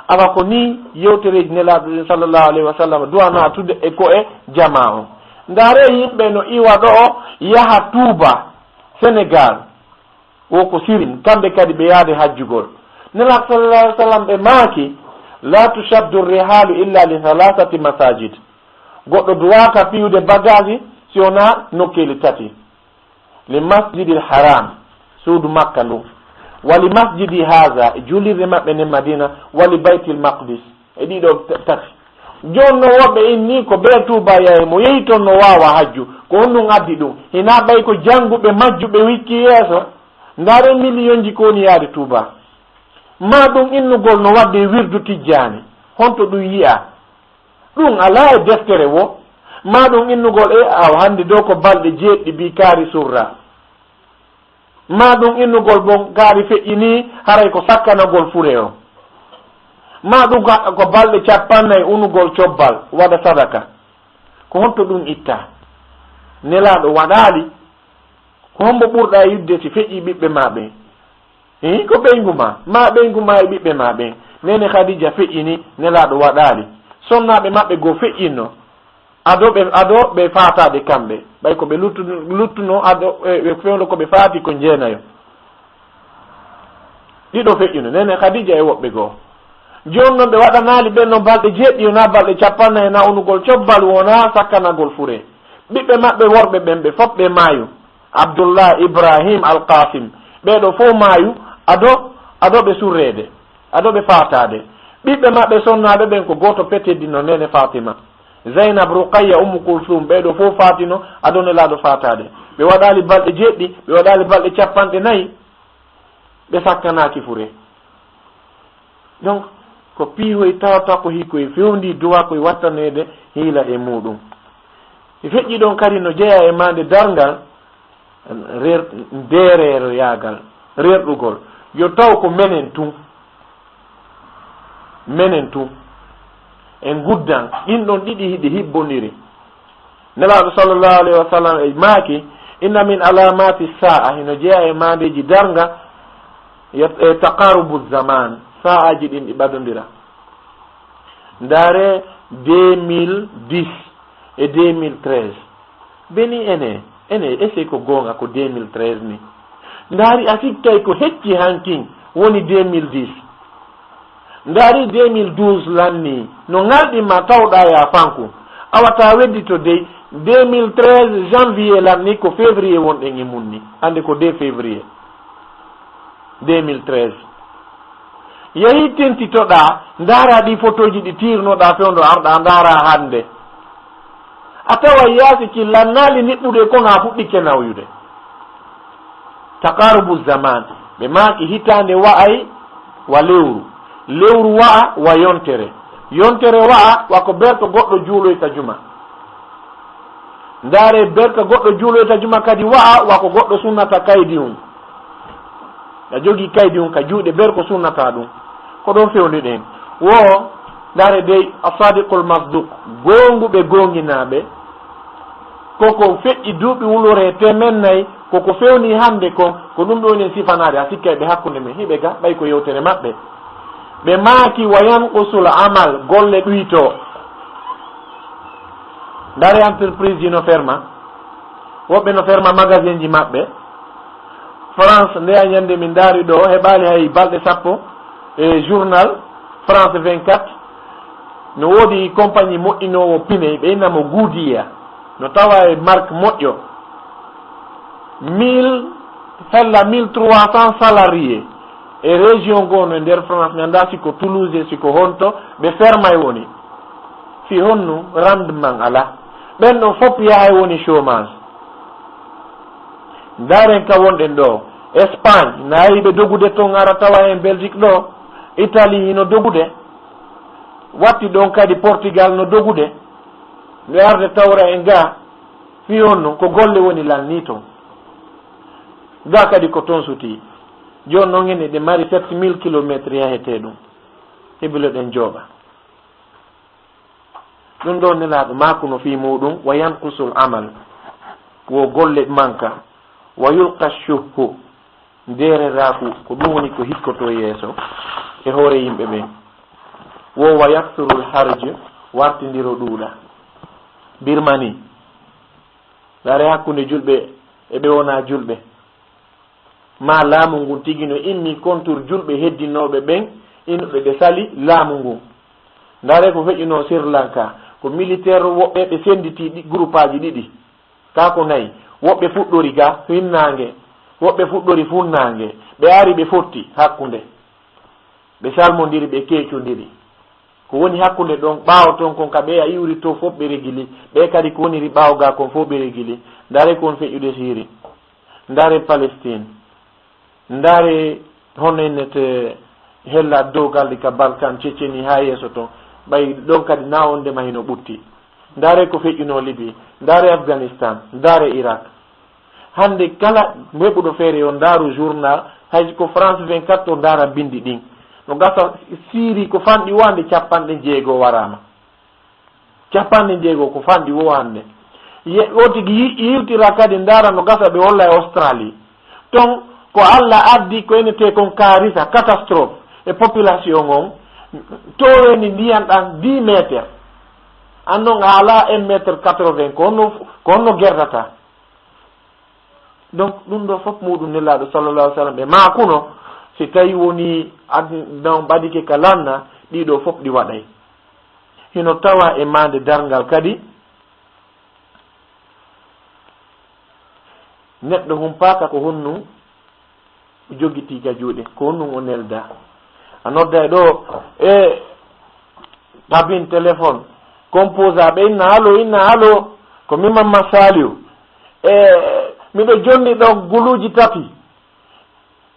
Awa ko nii yewtereeji Nelaaɗo ɗin, sallallahu alayhi wa sallam, duwanaa tude e ko'e jamaa on. Ndaaree yimɓe no iwa ɗo'o yaha Tuuba, Senegaal. Wo ko sirin, kamɓe kadi ɓe yaade hajjugol. Nelaaɗo sallallahu alaihi wasallam ɓe maaki, "La tushaddu rihalu illa li thalathati masajid." Goɗɗo duwaaka piyude bagage si wonaa nokkeeli tati. Li masjidil haram, suudu Makka ndun. Wa li masjidi haza, e julirde maɓɓe nden Madina, wa li baytil maqdis. E ɗiɗo t-, tati. Jooni no woɓɓe inni ko ɓe Tuuba yahi, mo yehi toon no waawa hajju. Ko honɗum addi ɗum? Hinaa ɓay ko jannguɓe majjuɓe wikki yeeso? Ndaaree miliyonji ko woni yaade Tuuba. Maa ɗum innugol no waɗde wirdu Tijjaani. Honto ɗum yi'aa? Ɗum alaa e deftere wo. Maa ɗum innugol e aw hannde ɗoo ko balɗe jeeɗiɗi bi kaari surra. Maa ɗum innugol bon kaari feƴƴinii, haray ko sakkanagol fure o. Maa ɗum ka-, ko balɗe cappannayi unugol cobbal, waɗa sadaka. Ko honto ɗum ittaa? Nelaaɗo waɗaali. Ko hombo ɓurɗaa yiɗde si feƴƴii ɓiɓɓe maa ɓen? Hii, ko ɓeyngu maa, maa ɓeyngu maa e ɓiɓɓe maa ɓen. Neene Khadija feƴƴini, Nelaaɗo waɗaali. Sonnaaɓe maɓɓe goo feƴƴinno. Ado ɓe, ado ɓe faataade kamɓe. Ɓay ko ɓe luttu-, luttuno, ado, e, ɓe fewndo ko ɓe faati ko jeenayo. Ɗiɗo feƴƴuno, Neene Khadija e woɓɓe goo. Jooni non ɓe waɗanaali ɓen non balɗe jeeɗiɗi, wonaa balɗe cappannayi, na unugol cobbal, wonaa sakkanagol fure. Ɓiɓɓe maɓɓe worɓe ɓen ɓe fof ɓe maayu. Abdullah, Ibrahim, Al Qasim. Ɓee ɗoo fof maayu, ado, ado ɓe surreede, ado ɓe faataade. Ɓiɓɓe maɓɓe sonnaaɓe ɓen ko gooto pete dinno, Neene Fatima. Zainab, Ruqayya, Ummu Kulthum, ɓee ɗoo fof faatino, ado Nelaaɗo faataade. Ɓe waɗaali balɗe jeeɗiɗi, ɓe waɗaali balɗe cappanɗe nayi, ɓe sakkanaaki fure. Donc, ko piihoy tawata ko hikoy fewndi duwa koy wattaneede hiila e muuɗum. E feƴƴi ɗon kadi no jeyaa e maande darngal, reer-, ndeereeroyaagal, reerɗugol. Yo taw ko menen tun. Menen tun. En guddan, ɗin ɗon ɗiɗi hiɗi hibbondiri. Nelaaɗo sallallahu alayhi wa sallam e maaki, "Inna min alamati sa'a", hino jeyaa e maandeeji darnga, yat-, e taqarubu zaman, sa'aaji ɗin ɗi ɓadondira. Ndaaree deux mille dix e deux mille treize. Beni ene, ene ese ko goonga ko deux mille treize ni. Ndaari a sikkay ko hecci hankin woni deux mille dix. Ndaari deux mille douze lanni no ŋalɗi ma tawɗa ya fanku. Awa ta weddito dey deux mille treize janvier lanni ko février wonɗen e mun ni. Hande ko deux février deux mille treize. Yehi tentitoɗa, ndaara ɗi fotoji ɗi tirnoɗa fewndo arɗa ndaara hande. A tawa yaasi ki lannaali niɓɓude kono a fuɗɗike nawyude. Taqarubu zaman, ɓe maaki hitaande wa'ay wa lewru, lewru wa'a wa yontere, yontere wa'a wa ko berto goɗɗo juuloyta juma. Ndaare berto goɗɗo juuloyta juma kadi wa'a wa ko goɗɗo sunnata kaydi hun. A jogi kaydi hun ka juuɗe ber ko sunnata ɗum. Ko ɗon fewndi ɗen. Wo, ndaare dey, asadiqul masduq, goonguɓe goonginaaɓe, koko feƴƴi duuɓi wulore temen nayi, koko fewni hande kon, ko ɗum ɗo enen sifanaade, a sikkay ɓe hakkunde men, hiɓe ga, ɓay ko yewtere maɓɓe. Ɓe maaki, wa yanqusul amal, golle ɗuyto. Ndaare entreprise ji no ferma, woɓɓe no ferma magasin ji maɓɓe. France, nde a ñande min ndaari ɗo, heɓaali hay balɗe sappo, e journal France vingt-quatre, no woodi compagnie moƴƴinoowo pine, ɓe inna mo Goodyear, no tawa e marque moƴƴo. Mille, hella mille trois cents salariés e région goo no e nder France, mi anndaa si ko Toulouse, si ko honto, ɓe fermay woni. Fii honno rendement alaa. Ɓen ɗon fof yahay woni chômage. Ndaaren ka wonɗen ɗo. Espagne, na yiɓe dogude ton ara tawa en Belgique ɗo. Italie hino dogude. Watti ɗon kadi Portugal no dogude. Nde arde tawra en ga. Fii honno ko golle woni lanni ton. Ga kadi ko ton suti. Jooni non en eɗen mari sept mille kilomètres yahetee ɗum. Hebilo ɗen jooɓa. Ɗum ɗo Nelaaɗo maakuno fii muuɗum, wa yanqusul amal, wo golle manka, wa yulqa shuhhu, ndeereraaku, ko ɗum woni ko hikkoto yeeso e hoore yimɓe ɓen. Wo wa yaksurul harj, wartindiro ɗuuɗa. Birmani, ndaare hakkunde julɓe e ɓe wonaa julɓe. Ma laamu ngun tigi no immi contre julɓe heddinooɓe ɓen, innuɓe ɓe sali laamu ngun. Ndaare ko feƴƴunoo Sri Lanka, ko militaire woɓɓe ɓe senditii ɗi, groupaaji ɗiɗi. Kaa ko nayi, woɓɓe fuɗɗori ga hinnaange, woɓɓe fuɗɗori funnaange, ɓe ari ɓe fotti hakkunde. Ɓe salmondiri, ɓe keecondiri. Ko woni hakkunde ɗon, ɓaawo ton kon ka ɓe a iwri to fof ɓe regili, ɓe kadi ko woniri ɓaawo ga kon fof ɓe regili. Ndaare ko woni feƴƴude Siri. Ndaare Palestine. Ndaare honno innete hella dow galɗi ka Balkan, Tchétchénie haa yeeso ton. Ɓay ɗon kadi na on ndema hino ɓutti. Ndaare ko feƴƴunoo Libi. Ndaare Afghanistan. Ndaare Irak. Hannde kala heɓuɗo feere yo ndaaru journal, hay ko France vingt-quatre o ndaara binndi ɗin. No gasa Siri ko fanɗi wo hannde capanɗe jeego waraama. Capanɗe jeego ko fanɗi wo hannde. Ye-, o tigi yi-, yiwtira kadi ndaara no gasa ɓe holla e Australie. Ton ko Allah addi ko enetee kon kaarisa, catastrophe, e population on, tooweeni ndiyan ɗan dix mètres. An non a alaa un mètre quatre-vingts, ko honno, ko honno gerdata? Donc, ɗum ɗo fof muuɗum Nelaaɗo sallallahu alaihi wasallam ɓe maakuno, si tawi woni ad-, non ɓadike ka lanna, ɗiɗo fof ɗi waɗay. Hino tawa e maande darngal kadi, neɗɗo humpaaka ko honnu o jogitii ka juuɗe, ko honnu o nelda. A nodda e ɗo, e tabin téléphone, composa ɓe inna allo, inna allo, ko min Mamma Saliou. E, miɗo jonni ɗo guluuji tati.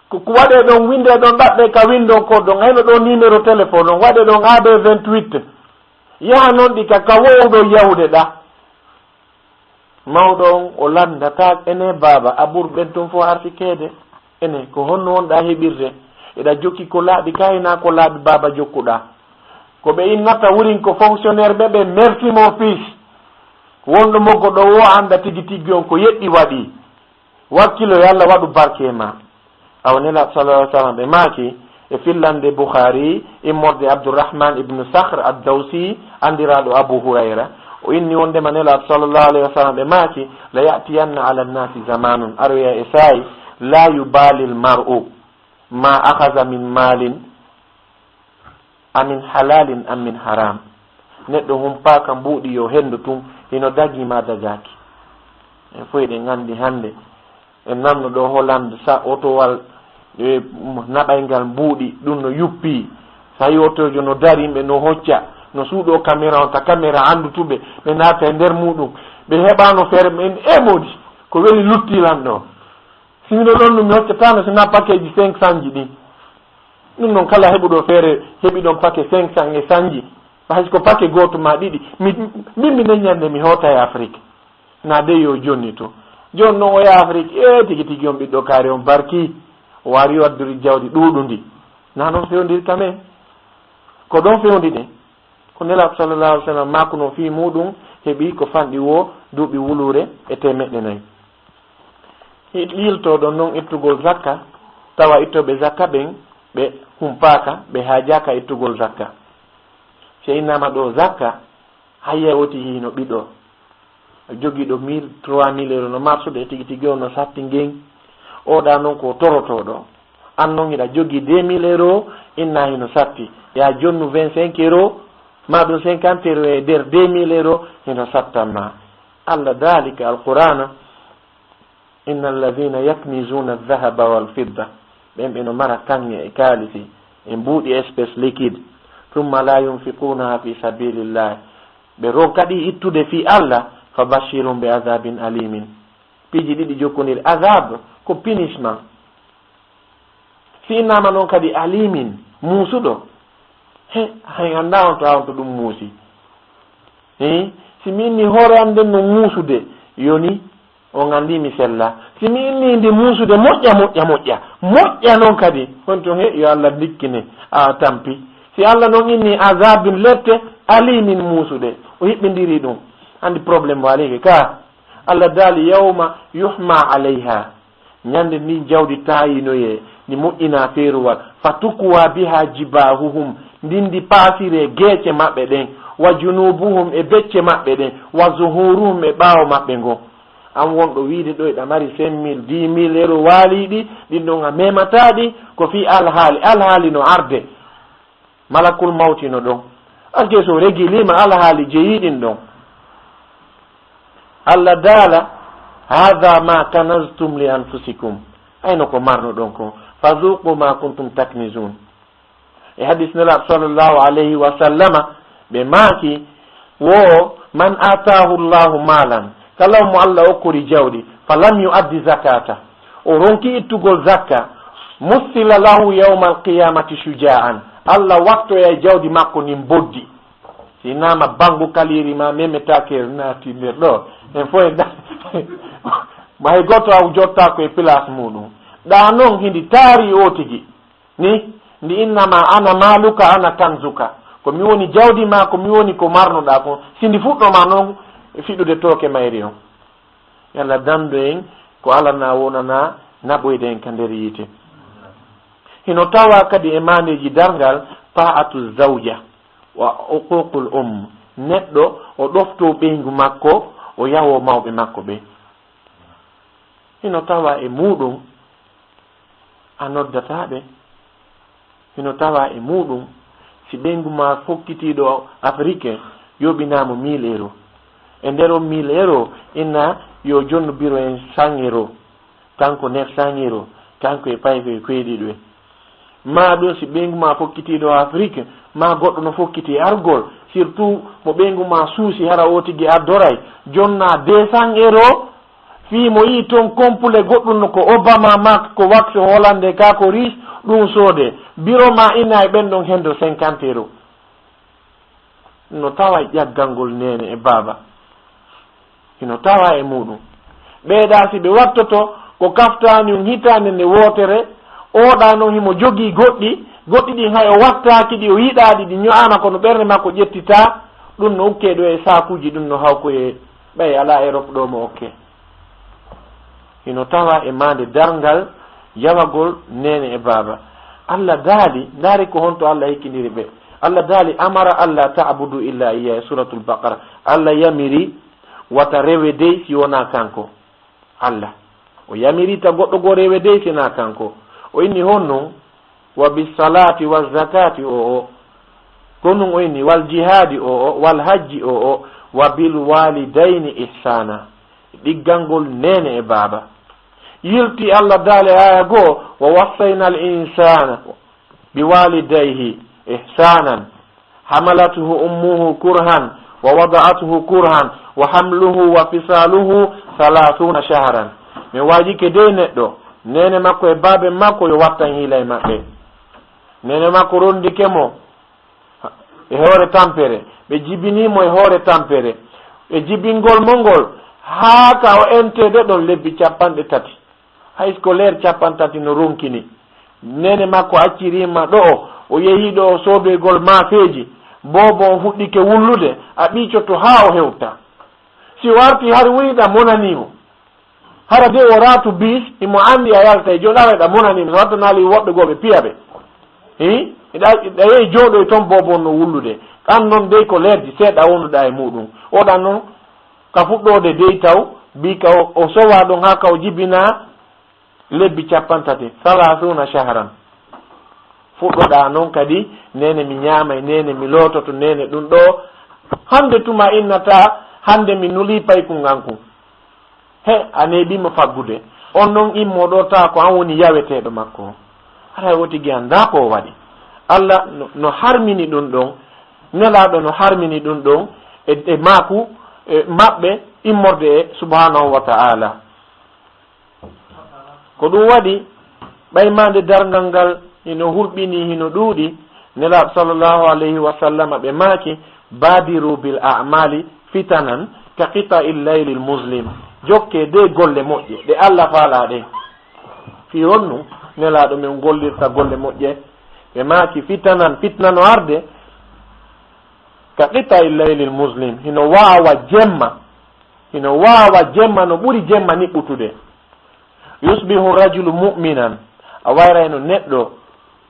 Ko, ko waɗee ɗon, winndee ɗon, ɗaɓɓee ka winndon ko ɗon, hayno ɗo numéro téléphone on, waɗee ɗon A B vingt-huit. Yaha non ɗi ka, ka wowɗo yahude ɗa. Mawɗo on o lanndata, ene baaba, a ɓur ɓen ton fof arsikeede. Ene, ko honno wonɗa heɓirde? Eɗa jokki ko laaɓi, ka hinaa ko laaɓi baaba jokkuɗa. Ko ɓe innata wurin ko fonctionnaire ɓe ɓe, merci mon fils. Wonɗo moggo ɗo wo annda tigi tigi on ko yeɗɗi waɗi. Wakkilo, yo Allah waɗu barke e ma. Awa Nelaaɗo sallallahu alaihi wasallam ɓe maaki e fillande Bukhari, immorde Abdurrahman ibn Sakhr ad-Dawsi, anndiraaɗo Abu Hurayra, O inni wondema Nelaaɗo sallallahu alayhi wa sallam ɓe maaki, "La ya'tiyanna ala nnasi zamanun", aroya e saa'i, "la yubali lmar'u ma akhadha min malin, a min halalin am min haram." Neɗɗo humpaaka mbuuɗi yo hendo tun, hino dagi ma dagaaki. En fof eɗen anndi hannde, en nanno ɗo Hollande, sa otowal, e, naɓayngal mbuuɗi, ɗum no yuppi. Sa yi otojo no dari, yimɓe no hocca, no suuɗo caméra on, ta caméra anndutuɓe, ɓe naata e nder muɗum. Ɓe heɓano feere, ɓe, e moodi, ko weli lutti lan ɗo. Si mino ɗon ɗum, mi hoccatano si na paquet ji cinq cent ji ɗin. Ɗum noon, kala heɓuɗo feere, heɓi ɗon paquet cinq cent e sanji, hay ko paquet gooto ma ɗiɗi, mi, min mi neññande mi hoota e Afrique. Na de yo jonni to. Jooni noon o yaha Afrique, e tigi tigi on ɓiɗɗo kaari on barki, o waari o addori jawdi ɗuuɗundi. Na noon fewndiri kam en. Ko ɗon fewndi ɗen. Ko Nelaaɗo sallallahu alaihi wasallam maakuno fii muuɗum heɓi ko fanɗi woo duuɓi wuluure e teemeɗɗe nayi. Hi-, yiltooɗo non ittugol zakka, tawa ittooɓe zakka ɓen ɓe humpaaka, ɓe haajaaka ittugol zakka. Si a innaama ɗo zakka, hayya woti hino ɓiɗo. Jogiiɗo mille, trois mille euro no marsude e tigi tigi on no satti ngen. Oɗa non ko torotooɗo. An non hiɗa jogii deux mille euro, inna hino satti. Ya jonnu vingt-cinq euro, ma ɗum cinquante euro e nder deux mille euro, hino sattan ma. Allah daalika Alqur'aana, "Inna alladhina yaknizuna adh-dhahaba wal fidda." Ɓen ɓe no mara kaŋŋe e kaalisi, e mbuuɗi espèce liquide. "Thumma la yunfiqunaha fi sabilillah." Ɓe ronka ɗi ittude fii Allah, "fa bashirhum bi adhabin alimin." Piiji ɗiɗi jokkondiri, azab ko punishment. Si innama non kadi alimin, muusuɗo. He, hay annda on to, on to ɗum muusi. He, si mi inni hoore an nden no muusude, yoni on anndi mi sella. Si mi inni ndi muusude moƴƴa, moƴƴa, moƴƴa, moƴƴa non kadi, on to he, yo Allah dikkine, a tampi. Si Allah non inni azabin lette, alimin muusude, o hiɓɓindiri ɗum. Anndi problème mo alike ka. Allah daali, "Yawma yuhma alayha." Ñande ndin jawdi taayinoye, ndi moƴƴina feeruwal. "Fa tukwa biha jibahuhum." Ndin ndi paasire geece maɓɓe ɗen. "Wa junubuhum", e becce maɓɓe ɗen. "Wa zuhuruhum", e ɓaawo maɓɓe ngon. An wonɗo wiide ɗo eɗa mari cinq mille, dix mille euro waaliiɗi, ɗin ɗon a memata ɗi, ko fii alhaali, alhaali no arde. Malakul mawti no ɗon. Aske so regiliima alhaali jeyiɗin ɗon. Allah daala, "Hadha ma kanaztum li anfusikum." Ayno ko marno ɗon ko. "Fadhuqu ma kuntum taknizun." E hadis Nelaaɗo sallallahu alayhi wa sallama, ɓe maaki, wo, "Man atahu Allahu malan." Kala mo Allah okkori jawdi, "Fa lam yu'addi zakata." O ronki ittugol zakka, "Mussila lahu yawmal qiyamati shuja'an." Allah wattoya e jawdi makko ndin boddi. Si nama bangu kaliri ma meme taker naati nder ɗo. En fof en da-, ma hay goto aw jotta ko e place muɗum. Ɗa non hindi taari o tigi. Ni, ndi innama ana maluka, ana kanzuka. Ko mi woni jawdi ma, ko mi woni ko marnoɗa ko. Si ndi fuɗɗo ma non, fiɗude tooke mayri on. Yalla dandu en ko alana wonana naɓoyde en ka nder yiite. Hino tawa kadi e maandeeji darngal ta'atu zawja wa uququl um. Neɗɗo o ɗofto ɓeyngu makko, o yawo mawɓe makko ɓe. Hino tawa e muɗum a noddataa ɓe. Hino tawa e muɗum, si ɓeyngu ma fokkitiiɗo Afrique yoɓinaama mille euro. E nder on mille euro, inna yo jonnu biro en cent euro, kanko neuf cent euro, kanko e payko e koyɗi ɗo. Ma ɗum si ɓeyngu ma fokkitiiɗo Afrique, ma goɗɗo no fokkiti argol, surtout mo ɓeyngu ma suusi hara o tigi ardoray, jonna deux cents euro, fii mo yii ton complet goɗɗum no ko Obama mak, ko wax hollande ka ko riche, ɗum soode. Biro ma ina e ɓen ɗon hendo cinquante euro. No tawa e ƴaggangol nene e baaba. Hino tawa e muɗum. Ɓeeɗa si ɓe wattoto ko kaftaani on hitaande nde wootere, oɗa non himo jogii goɗɗi, goɗɗi ɗin hay o wattaaki ɗi, o yiɗaa ɗi, ɗi ño'aana kono ɓernde makko ƴettitaa, ɗum no ukkee ɗo e saakuuji, ɗum no hawkoyee ɓay alaa Europe ɗo mo okkee. Hino tawa e maande darngal yawagol neene e baaba. Allah daali, ndaari ko honto Allah hikkindiri ɓe. Allah daali, "Amara alla ta'budu illa iya," e Suratul Baqara. Allah yamiri wata rewe dey si wonaa kanko. Allah. O yamiri ta goɗɗo goo rewe dey si naa kanko. O inni honno? "Wa bis salati wa zakati," o o. Ko nun o inni, "Wal jihadi," o o, "wal hajji," o o, "wa bil walidayni ihsana." Ɗiggangol neene e baaba. Yilti Allah daali aya goo, "Wa wassayna al insana bi walidayhi ihsanan, hamalathu ummuhu kurhan, wa wada'athu kurhan, wa hamluhu wa fisaluhu thalathuna shahran." Mi waajike dey neɗɗo, neene makko e baaben makko yo wattan hiila e maɓɓe. Neene makko rondike mo e hoore tampere, ɓe jibinii mo e hoore tampere, e jibingol mo ngol, haa ka o enteede ɗon lebbi capanɗe tati. Hay ko leer capantati no ronkini. Neene makko acciriima ɗo'o, o yehi ɗo'o soodoygol maafeeji, boobo on fuɗɗike wullude, a ɓiicotto haa o hewta. Si o arti hari woni ɗa monanii mo. Hara de o raatu bis, imo anndi a yaltay, jooni ara ɗa monanii mo, so wattanaali woɓɓe goo ɓe piya ɓe. Hii? Ɗa, ɗa yehi jooɗoy ton boobo on no wullude. Ɗan non dey ko leerji seeɗa wonduɗa e muuɗum. O ɗan non, ka fuɗɗoode dey taw, bi ka o, o sowa ɗon haa ka o jibinaa, lebbi capantati, salasuna shahran. Fuɗɗoɗaa non kadi, neene mi ñaamay, neene mi loototo, neene ɗum ɗoo. Hande tuma innata, hande mi nulii paykun an kun. He, a neeɓii mo faggude. On non immo ɗoo tawa ko an woni yaweteeɗo makko. Haray o tigi anndaa ko o waɗi. Allah no, no harmini ɗum ɗon, Nelaaɗo no harmini ɗum ɗon e, e maaku, e maɓɓe immorde e subhanahu wa ta'ala. Ko ɗum waɗi, ɓay maande darngal ngal hino hulɓinii, hino ɗuuɗi, Nelaaɗo sallallahu alayhi wa sallama ɓe maaki, "Baadiru bil a'maali fitanan ka qita'il laylil muslim." Jokkee dey golle moƴƴe, ɗe Allah faalaa ɗen. Fii honɗum Nelaaɗo men gollirta golle moƴƴe? Ɓe maaki, "Fitanan, fitna no arde, ka qita'il laylil muslim, hino waawa jemma, hino waawa jemma no ɓuri jemma niɓɓutude." "Yusbihu rajulu mu'minan," a wayrayno neɗɗo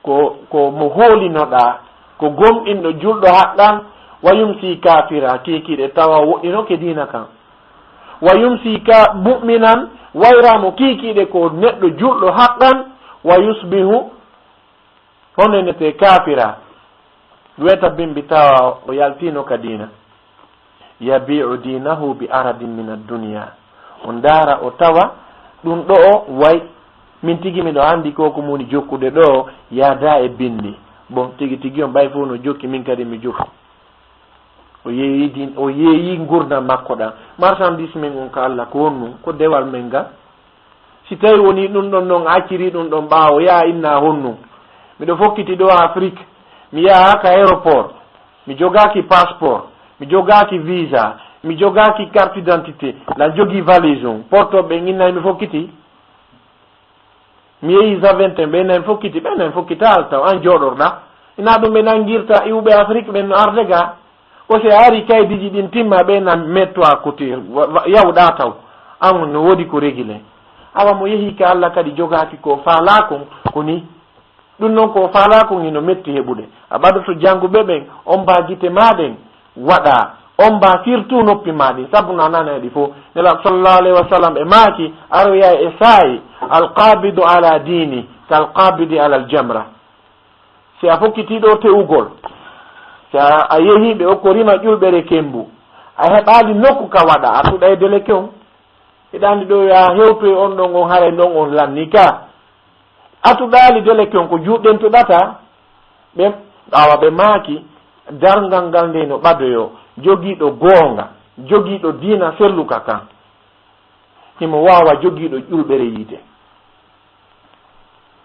ko, ko mo hoolinoɗaa, ko gomɗinɗo, julɗo haqqan, "wa yumsi kafira," kiikiiɗe tawa woɗɗinoke diina kan. "Wa yumsi ka mu'minan," wayra mo kiikiiɗe ko neɗɗo julɗo haqqan, "wa yusbihu," hono enete, "kafira." Weta bimbi tawa o yaltino ka diina. "Yabi'u dinahu bi aradin min ad-dunya." O ndaara o tawa ɗum ɗo'o way, min tigi miɗo anndi ko ko moni jokkude ɗo'o yaada e bindi. Bon, tigi tigi on ɓay fof no jokki, min kadi mi jokki. O yeeyi din, o yeeyi ngurndan makko ɗan. Marchandise men on ka Allah ko honɗum? Ko dewal men ngal. Si tawi woni ɗum ɗon non, a acciri ɗum ɗon ɓaawo, yaa inna honɗum? Miɗo fokkiti ɗo Afrique, mi yaha ka aéroport, mi jogaaki passeport, mi jogaaki visa, mi jogaaki carte d'identité, lan jogi valise on, porto ɓe innay mi fokkiti. Mi yehi Zaventem, ɓe innay mi fokkiti, ɓe innay mi fokkitaal taw an jooɗorɗa. Ina ɗum ɓe nangirta iwɓe Afrique ɓen no arde ga. Ko si a ari kaydiji ɗin timma, ɓe nan metto à côté, wa-, wa-, yawɗa taw. An no woodi ko régulé. Awa mo yehi ka Allah kadi jogaaki ko faalaa kon, ko ni. Ɗum non ko faalaa kon hino metti heɓude. A ɓadoto jannguɓe ɓen, on mbaa gite maa ɗen waɗa, on mbaa firtu noppi maa ɗin, sabu no a nana ɗi fof. Nela sallallahu alayhi wa sallam e maaki, aroya e saayi, "Alqabidu ala dini, kalqabidi ala aljamra." Si a fokkiti ɗo te'ugol, si a, a yehi ɓe okkorima ƴulɓere kembu, a heɓaali nokku ka waɗa, a tuɗa e deleke on. Hiɗa anndi ɗo yo a hewtoy on ɗon on, haray ɗon on lanni ka. A tuɗaali deleke on, ko juuɗɗen tuɗata. Ɓe, awa ɓe maaki, darngal ngal nde no ɓadoyo, jogiiɗo goonga, jogiiɗo diina selluka kan. Himo waawa jogiiɗo ƴulɓere yiite.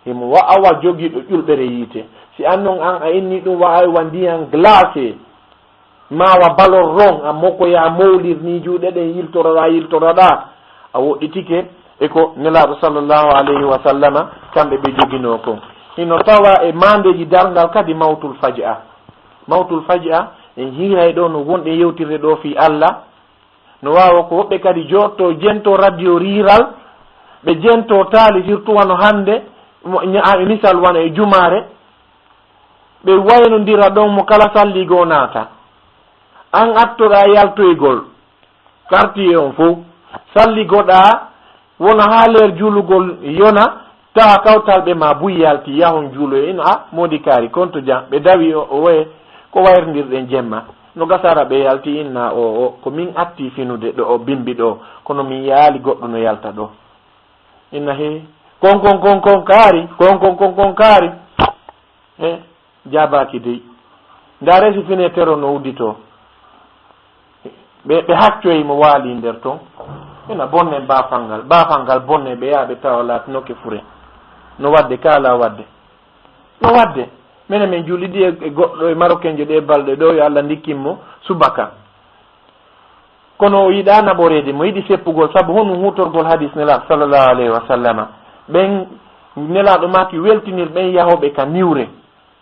Himo waawa jogiiɗo ƴulɓere yiite. Si an non an a inni ɗum wa'aywa ndiyan glacé, maawa balor ron, a mokoya mowlir ni juuɗe ɗen yiltoroɗa, yiltoroɗa, a woɗɗitike e ko Nelaaɗo sallallahu alayhi wa sallama kamɓe ɓe joginoo kon. Hino tawa e maandeeji darngal kadi mawtul faj'a. Mawtul faj'a, en hiiray ɗo no wonɗen yewtirde ɗo fii Allah, no waawa ko woɓɓe kadi jooɗto jento radio riiral, ɓe jento taali, surtout wano hannde, mo-, ña-, misal wano e jumaare, Ɓe waynondira ɗon mo kala salli goo naata. An attoɗaa yaltoygol quartier on fow. Salli goɗaa wona haa leer juulugol yona, tawa kawtal ɓe ma buy yalti, yahon juuloye. Ina, a, moodi kaari, konto jam. Ɓe dawi o, o waye, ko wayrndirɗen jemma. No gasara ɓe yalti, inna o, o, ko min atti finude ɗo, o bimbi ɗo, kono min yaali goɗɗo no yalta ɗo. Inna he, kon, kon, kon, kon kaari, kon, kon, kon, kon kaari. He, jaabaaki dey. Ndaa resi fenêtre o no udditoo. Ɓe, ɓe haccoyi mo waali nder ton. Ina bonne baafal ngal, baafal ngal bonne, ɓe yaha ɓe tawa laatinoke fure. No waɗde, kaala waɗde. No waɗde. Menen men juulidi e, e goɗɗo e Marokenjo ɗe balɗe ɗo, yo Allah ndikkin mo subaka. Kono o yiɗaa naɓoreede, mo yiɗi seppugol, sabu honum huutorgol hadis Nelaaɗo sallallahu alayhi wa sallama. Ɓen Nelaaɗo maaki weltinir ɓen yahooɓe ka niwre.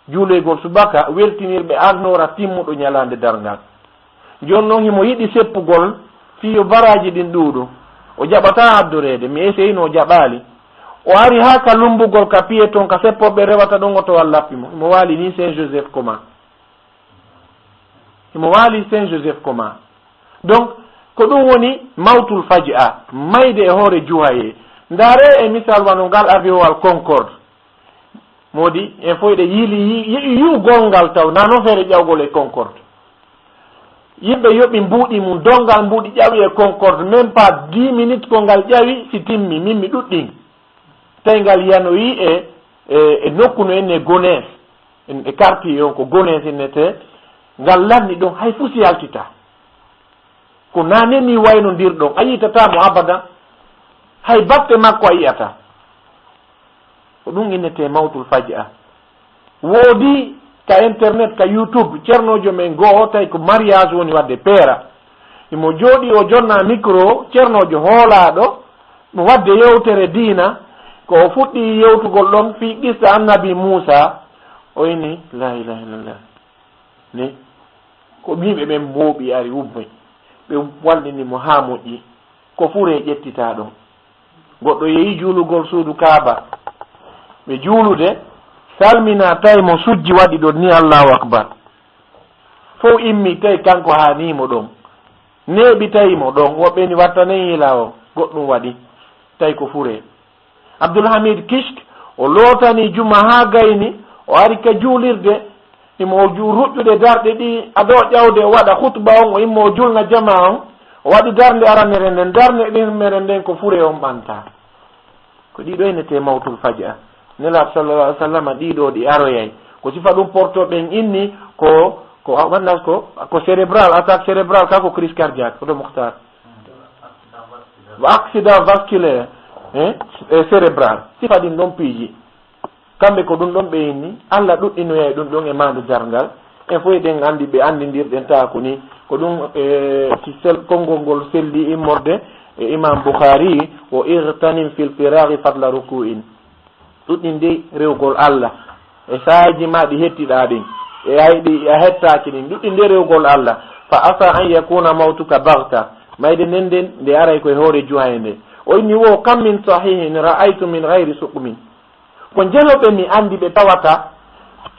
Juuloygol subaka, weltinir ɓe arnoora timmuɗo ñalaande darngal. Jooni non himo yiɗi seppugol fii yo baraaji ɗin ɗuuɗu. O jaɓataa addoreede, mi eseyino o jaɓaali. O ari haa ka lumbugol ka piye ton, ka seppo ɓe rewata ɗon, oto wallappi mo. Himo waali ni Saint Joseph Koma. Himo waali Saint Joseph Koma. Donc, ko ɗum woni mawtul faj'a, mayde e hoore juhaye. Ndaare e misal wano ngal aviowal Concorde. Moodi, en fof eɗen yiili, yi-, yi-, yi'ugol ngal taw, na non feere ƴawgol e Concorde. Yimɓe yoɓi mbuuɗi mum, dongal mbuuɗi ƴawi e Concorde, même pas dix minutes ko ngal ƴawi, si timmi, min mi ɗuɗɗin. Tawi ngal yanoyi e, e, e nokku no enne Gonesse, en, e quartier on ko Gonesse innetee, ngal lanni ɗon hay fuu si yaltitaa. Ko naane ni waynondirɗon, a yi'tataa mo abadan, hay batte makko a yi'ataa. Ko ɗum innetee mawtul faj'a. Woodi ka internet, ka YouTube, cernoojo men goo, tawi ko mariage woni waɗde peera. Himo jooɗii o jonna micro, cernoojo hoolaaɗo, no waɗde yewtere diina, ko o fuɗɗii yewtugol ɗon fii qissa Annabi Muusaa, o inni, "La ilaha illallah." Ni, ko ɓiyɓe ɓen mooɓi ari ummoy, ɓe wallini mo haa moƴƴi, ko fure ƴettitaa ɗon. Goɗɗo yehi juulugol suudu Kaaba. Ɓe juulude, salminaa, tawi mo sujji waɗi ɗon ni, "Allahu Akbar." Fow immi, tawi kanko haanii mo ɗon. Neeɓi, tawi mo ɗon. Woɓɓe ni, "Wattanen yila o." Goɗɗum waɗi, tawi ko fure. Abdul Hamid Kishk, o lootani juma haa gayni, o ari ka juulirde, himo ju-, ruƴƴude darɗe ɗi, ado ƴawde o waɗa khutba on, o immo o julna jama on, o waɗi darnde aranere nden, darnde ɗimmere nden ko fure on ɓanta. Ko ɗiɗo innetee mawtul faj'a. Nelaaɗo sallallahu alaihi wasallam ɗiɗo ɗi aroyay. Ko sifa ɗum porto ɓen inni ko, ko, a, wanda ko, ko cérébral, attaque cérébrale, ka ko crise cardiaque, oto Mukhtar. Accident vasculaire, hein, e cérébral. Sifa ɗin ɗon piiji. Kamɓe ko ɗum ɗon ɓe inni, Allah ɗuɗɗinoyay ɗum ɗon e maande darngal. En fof eɗen anndi ɓe anndindirɗen taa ko ni. Ko ɗum, e, si sel-, konngol ngol selli immorde e Imam Bukhari, "Wa igtanim fil firaghi fadla ruku'in." Ɗuɗɗinde rewgol Allah e saaji ma ɗi hettiɗaa ɗin, e ay ɗi a hettaaki ɗin, ɗuɗɗinde rewgol Allah. "Fa asa an yakuna mawtuka baghta." Mayde nden nden nde aray koye hoore juhaye nde. O inni wo, "Kam min sahihin ra'aytu min ghayri suqmin." Ko njeloɓe mi anndi ɓe tawata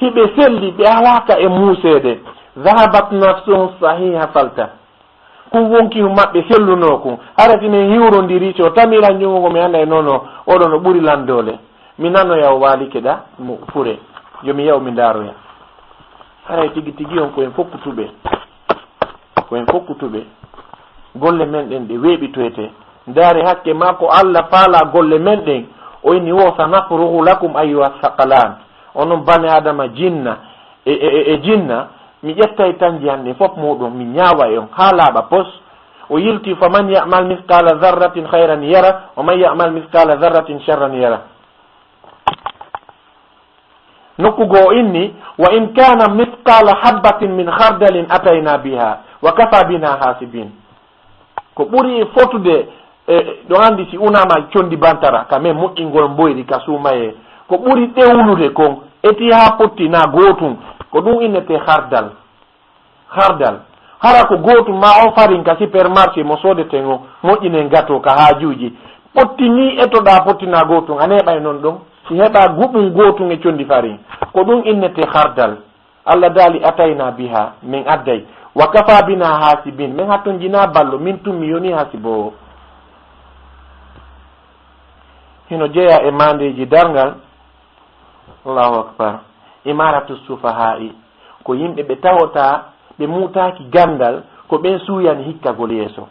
hiɓe selli, ɓe alaaka e muuseede. "Dhahabat nafsuhu sahiha falta." Kun wonki maɓɓe sellunoo kun. Hara si min hiwrondiri, si o tamira njunngo ngo, mi annday nono, oɗo no ɓuri lan doole. Mi nanoya o waalike ɗa, mo fure. Yo mi yahu mi ndaaroya. Haray tigi tigi on ko en fokkutuɓe. Ko en fokkutuɓe. Golle men ɗen ɗe weeɓitoyte. Ndaare hakke maa ko Allah faala golle men ɗen. O inni wo, "Sanafrugu lakum ayyuha thaqalan." Onon bani Adama jinna, e, e, e, e jinna, mi ƴettay tan njiyan ɗin fof muɗum, mi ñaawa e on haa laaɓa pos. O yilti, "Faman ya'mal mithqala dharratin khayran yara, wa man ya'mal mithqala dharratin sharran yara." Nokku goo o inni, "Wa in kana mithqala habbatin min khardalin atayna biha, wa kafa bina hasibin." Ko ɓuri fotude, e, ɗo anndi si unaama conndi bantara, ka men moƴƴingol mboyri ka suumayee, ko ɓuri ɗewlude kon, eti haa potti na gootum, ko ɗum innetee hardal. Hardal. Hara ko gootum ma on farin ka supermarché mo soodeten o, moƴƴinen gato ka haajuuji. Potti ni etoɗaa potti na gootum, a neeɓay non ɗum. Si heɓa guɓum gootum e conndi farin. Ko ɗum innetee hardal. Allah daali, "Atayna biha, min adday. Wa kafa bina hasibin, min hattonjina ballo, min tun mi yoni hasiboowo." Hino jeya e maandeeji darngal. Allahu akbar. Imaratu sufaha'i. Ko yimɓe ɓe tawata, ɓe muutaaki ganndal, ko ɓen suuyani hikkagol yeeso.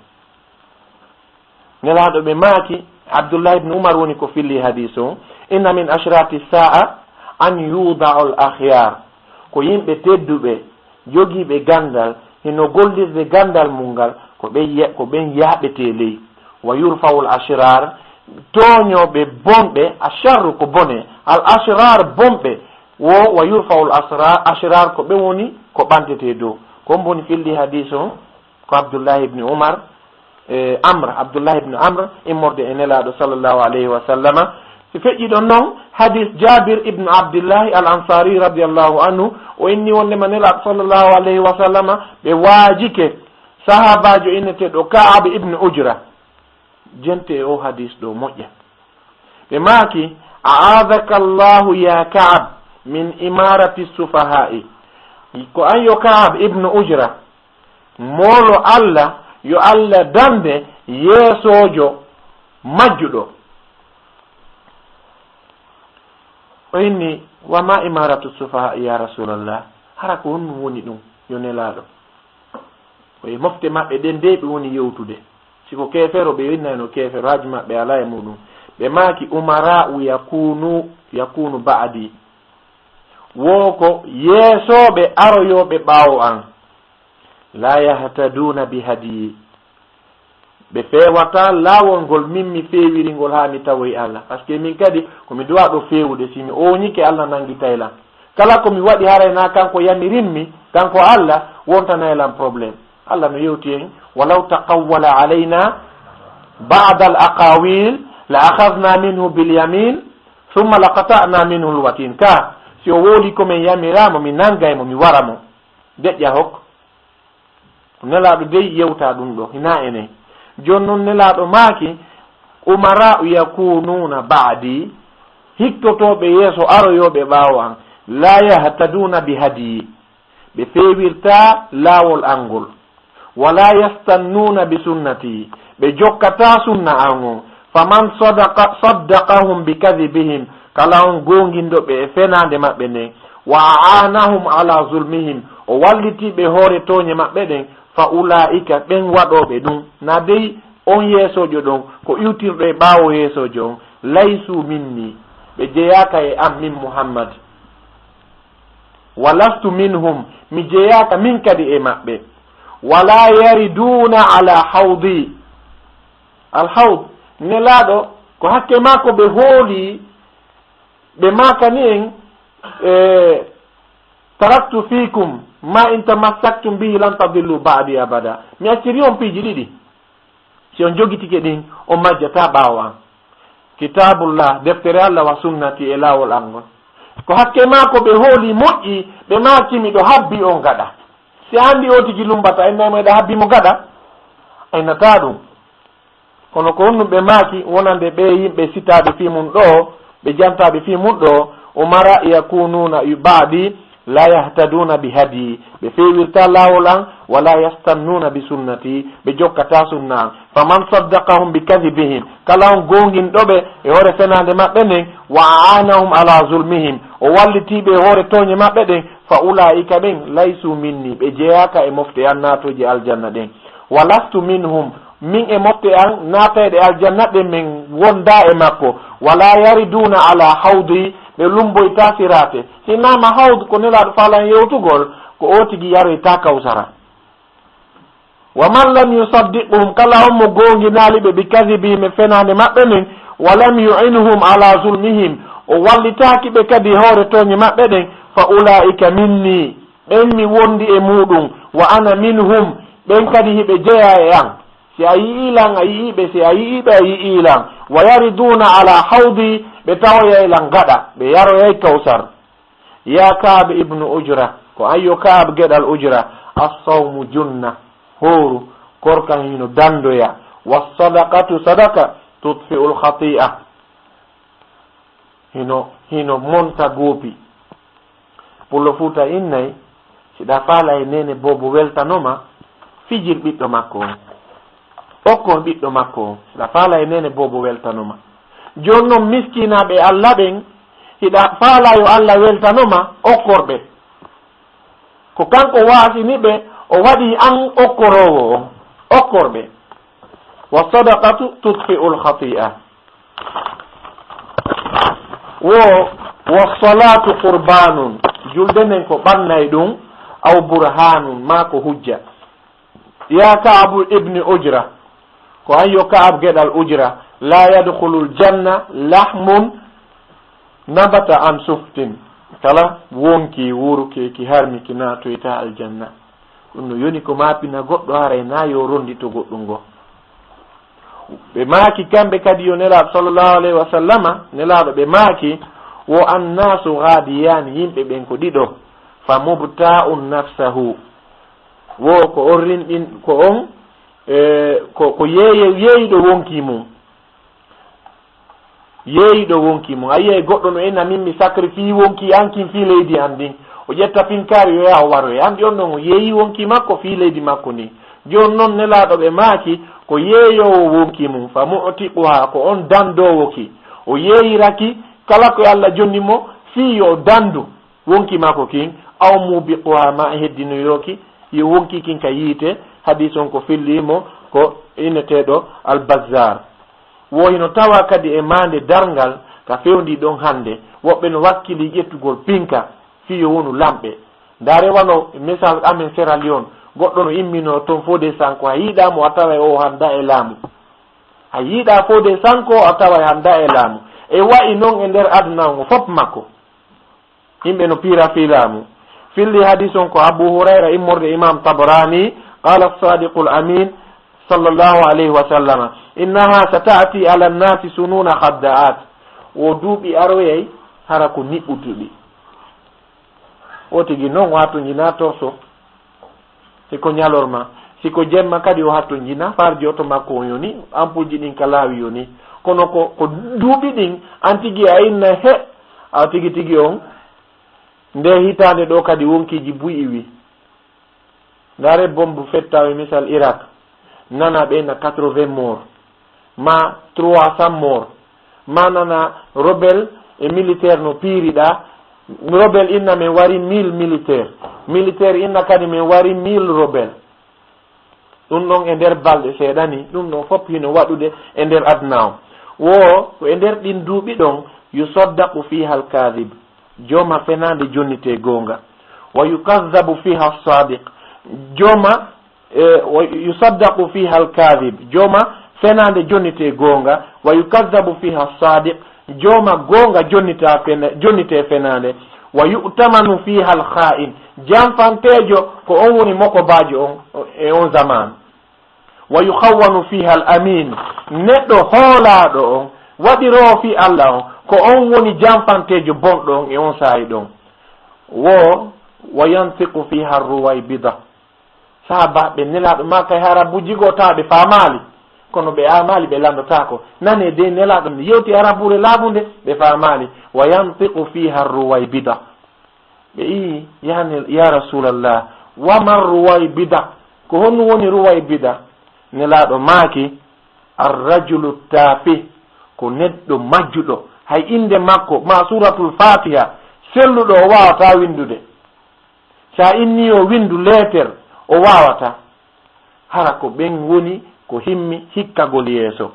Nelaaɗo ɓe maaki, Abdullah ibn Umar woni ko filli hadiis on, "Inna min ashrati sa'a an yuda al akhyar." Ko yimɓe tedduɓe, jogiiɓe ganndal, hino gollirde ganndal mum ngal, ko ɓen ye-, ko ɓen yaaɓetee ley. "Wa yurfa'u al ashrar", tooñooɓe bonɓe, asharru ko bone, al ashrar bonɓe, wo "wa yurfa'u al asra-, ashrar", ko ɓen woni ko ɓantetee dow. Ko on woni filli hadiis on, ko Abdullah ibn Umar, e, Amr, Abdullah ibn Amr, immorde e Nelaaɗo sallallahu alayhi wa sallama. Si feƴƴi ɗon non, hadis Jabir ibn Abdillahi al Ansari radiyallahu anhu, o inni wondema Nelaaɗo sallallahu alayhi wa sallama, ɓe waajike sahaabaajo inneteeɗo Ka'ab ibn Ujra. Jente e o hadis ɗo moƴƴa. Ɓe maaki, "A'adhaka Allahu ya Ka'ab min imarati sufaha'i." Ko an yo Ka'ab ibn Ujra, moolo Allah, yo Allah dande yeesoojo majjuɗo. O inni, "Wa ma imaratu sufaha ya Rasulallah?" Hara ko honɗum woni ɗum, yo Nelaaɗo? Ko e mofte maɓɓe ɗen dey ɓe woni yewtude. Si ko keefero, ɓe innayno keefero, haaju maɓɓe alaa e muɗum. Ɓe maaki, "Umara'u yakunu, yakunu ba'di." Wo ko yeesooɓe aroyooɓe ɓaawo an. "La yahtaduna bi hadiyi." Ɓe feewata laawol ngol min mi feewiri ngol haa mi tawoyi Allah. Parce que min kadi ko mi duwaaɗo feewude, si mi ooñike Allah nanngitay lan. Kala ko mi waɗi haray na kanko yamirin mi, kanko Allah, wontanay lan problème. Allah no yewti en, "Walaw taqawwala alayna ba'da al aqawil la akhadna minhu bil yamin, thumma laqata'na minhu al watin." Ka, si o wooli ko min yamira mo, mi nanngay mo, mi wara mo. Deƴƴa hok. Nelaaɗo dey yewta ɗum ɗo, hinaa enen. Jooni non Nelaaɗo maaki, "Umara'u yakununa ba'di", hittotooɓe yeeso aroyooɓe ɓaawo an, "la yahtaduna bi hadiyi", ɓe feewirta laawol an ngol, "wala yastannuna bi sunnati", ɓe jokkata sunna an on, "faman sadaqa, saddaqahum bi kadhibihim", kala on goongindo ɓe e fenaande maɓɓe nden, "wa a'anahum ala zulmihim", o walliti ɓe hoore tooñe maɓɓe ɗen, "fa ula'ika", ɓen waɗooɓe ɗum, na dey on yeesoojo ɗon, ko iwtirɗo e ɓaawo yeesoojo on, "laysu minni", ɓe jeyaaka e an min Muhammad, "wa lastu minhum", mi jeyaaka min kadi e maɓɓe, "wala yariduna ala hawdi". Al hawd, Nelaaɗo, ko hakke maa ko ɓe hooli, ɓe maakani en, e, "Taraktu fikum ma in tamassaktum bihi lan tadillu ba'di abada." Mi acciri on piiji ɗiɗi. Si on jogitike ɗin, on majjataa ɓaawo an. Kitaabullah, deftere Allah, wa sunnati, e laawol an ngol. Ko hakke maa ko ɓe hooli moƴƴi, ɓe maaki miɗo habbi on gaɗa. Si a anndi o tigi lumbata, a innay mo eɗa habbi mo gaɗa? A innataa ɗum. Kono ko honɗum ɓe maaki wonande ɓee yimɓe sitaaɓe fii mun ɗoo, ɓe jantaaɓe fii mun ɗoo, "Umara yakununa ba'di la yahtaduna bi hadyi", ɓe feewirta laawol an, "wala yastannuna bi sunnati", ɓe jokkata sunna an. "Faman saddaqahum bi kadhibihim", kala on goonginɗo ɓe e hoore fenaande maɓɓe nden, "wa a'anahum ala zulmihim", o wallitii ɓe e hoore tooñe maɓɓe ɗen, "fa ula'ika", ɓen, "laysu minni", ɓe jeyaaka e mofte an naatooje aljanna ɗen. "Wa lastu minhum", min e mofte an naatayɗe aljanna ɗen, min wondaa e makko. "Wala yariduna ala hawdi", ɓe lumboytaa siraate. Hinnaama hawd ko Nelaaɗo faalan yewtugol, ko o tigi yaroytaa Kawsara. "Wa man lam yusaddiqhum", kala on mo goonginaali ɓe, "bi kadhibihim", e fenaande maɓɓe nden, "wa lam yu'inhum ala zulmihim", o wallitaaki ɓe kadi e hoore tooñe maɓɓe ɗen, "fa ula'ika minni", ɓen mi wondi e muɗum, "wa ana minhum", ɓen kadi hiɓe jeyaa e an. Si a yi'ii lan, a yi'ii ɓe, si a yi'ii ɓe, a yi'ii lan. "Wa yariduna ala hawdi", ɓe tawoyay lan gaɗa, ɓe yaroyay Kawsar. Ya Ka'ab ibnu Ujra, ko an yo Ka'ab geɗal Ujra, "As-sawmu junna", hooru, korkan hino dandoya, "was-sadaqatu sadaqa, tutfi'ul khati'a", hino, hino monta goopi. Pullo Fuuta innay, Si ɗa faala e neene boobo weltano ma, fijir ɓiɗɗo makko on. Okkor ɓiɗɗo makko on. Si ɗa faala e neene boobo weltano ma. Jooni non miskinaaɓe Alla ɓen, hiɗa faala yo Alla weltano ma, okkor ɓe. Ko kanko waasini ɓe, o waɗi an okkoroowo on. Okkor ɓe. Wa sadaqatu tutfi'ul khati'a. Wo, wa salatu qurbanun. Julde nden ko ɓannay ɗum, aw burhanun, maa ko hujja. Ya Ka'ab ibn Ujra. Ko an yo Ka'ab geɗal Ujra. La yadkhulul janna lahmun nabata an suftin. Kala wonki wuruki ki harmi ki naatoyta aljanna. Ɗum no yoni ko maapina goɗɗo haray na yo rondito goɗɗum ngo. Ɓe maaki kamɓe kadi yo Nelaaɗo sallallahu alayhi wa sallama, Nelaaɗo ɓe maaki, wo annasu gaadiyani, yimɓe ɓen ko ɗiɗo, fa mubta'un nafsahu, wo ko on rinɗin, ko on, e, ko, ko yeeye-, yeeyiɗo wonki mum. Yeeyiɗo wonki mum. A yiyay goɗɗo no ena min mi sacrifie wonki an kin fii leydi an ndin. O ƴetta pinkaari yo yaha o waroye. Anndi on ɗon o yeeyi wonki makko fii leydi makko ndin. Jooni non Nelaaɗo ɓe maaki ko yeeyoowo wonki mum, fa mu'tiquha, ko on dandoowo ki. O yeeyira ki kala ko Alla jonni mo fii yo o dandu wonki makko kin, aw mubiquha, ma e heddinoyooki yo wonki kin ka yiite. Hadiis on ko fillii mo ko inneteeɗo Al-Bazzar. Wo hino tawa kadi e maande darngal ka fewndii ɗon hannde, woɓɓe no wakkilii ƴettugol pinka fii yo wonu lamɓe. Ndaare wano misal amen Sierra Leone, goɗɗo no imminoo ton Fodé Sanko, a yiiɗaa mo a tawa e o hannda e laamu. A yiiɗaa Fodé Sanko a tawa e hannda e laamu. E wa'i non e nder aduna on fof makko. Yimɓe no piira fii laamu. Filli hadiis on ko Abu Hurayra immorde Imam Tabarani, qala as-sadiqul amin, sallallahu alayhi wa sallama, innaha sata'ti ala an-nasi sununa khadda'at. Wo duuɓi aroyay hara ko niɓɓutuɗi. O tigi non o hattonjinaa torso. Si ko ñalorma, si ko jemma kadi o hattonjinaa, farji oto makko on yoni, ampulji ɗin ka laawi yoni. Kono ko, ko duuɓi ɗin, an tigi a inna he, a tigi tigi on, nde hitaande ɗo kadi wonkiiji buy iwi. Ndaare bombe fettawe misal Irak, nana ɓe na quatre-vingts morts. Ma trois cents morts. Ma nana rebelle e militaire no piiriɗa. Rebelle inna men wari mille militaire. Militaire inna kadi men wari mille rebelle. Ɗum ɗon e nder balɗe seeɗa ni, ɗum ɗon fof hino waɗude e nder aduna o. Wo ko e nder ɗin duuɓi ɗon, yusaddaqu fiha al-kadhib. Jooma fenaande jonnitee goonga. Wa yukazzabu fiha as-sadiq. Jooma E, wa yusaddaqu fiha al-kadhib, jooma fenaande jonnitee goonga, wa yukazzabu fiha as-sadiq, jooma goonga jonnita fena-, jonnitee fenaande, wa yu'tamanu fiha al-kha'in, janfanteejo ko on woni mokobaajo on e on zaman, wa yukhawwanu fiha al-amin, neɗɗo hoolaaɗo on, waɗiroowo fii Alla on, ko on woni janfanteejo bonɗo on e on saa'i ɗon. Wo, wa yantiqu fiha ar-ruwaybida. Sahaabaaɓe Nelaaɗo maa kay hara bujigo tawa ɓe faamaali, kono ɓe aamaali ɓe lanndotaako. Nane dey Nelaaɗo mi yewti arabure laaɓunde, ɓe faamaali. Wa yantiqu fiha ar-ruwaybida. Ɓe ii, ya Nel-, ya Rasulallah, wa ma ar-ruwaybida? Ko honɗum woni ruwaybida? Nelaaɗo maaki, ar-rajulu tafih, ko neɗɗo majjuɗo, hay innde makko, ma suuratul Faatiha, selluɗo o waawataa winndude. Si a inni yo winndu leeter, o waawataa. Hara ko ɓen woni ko himmi hikkagol yeeso.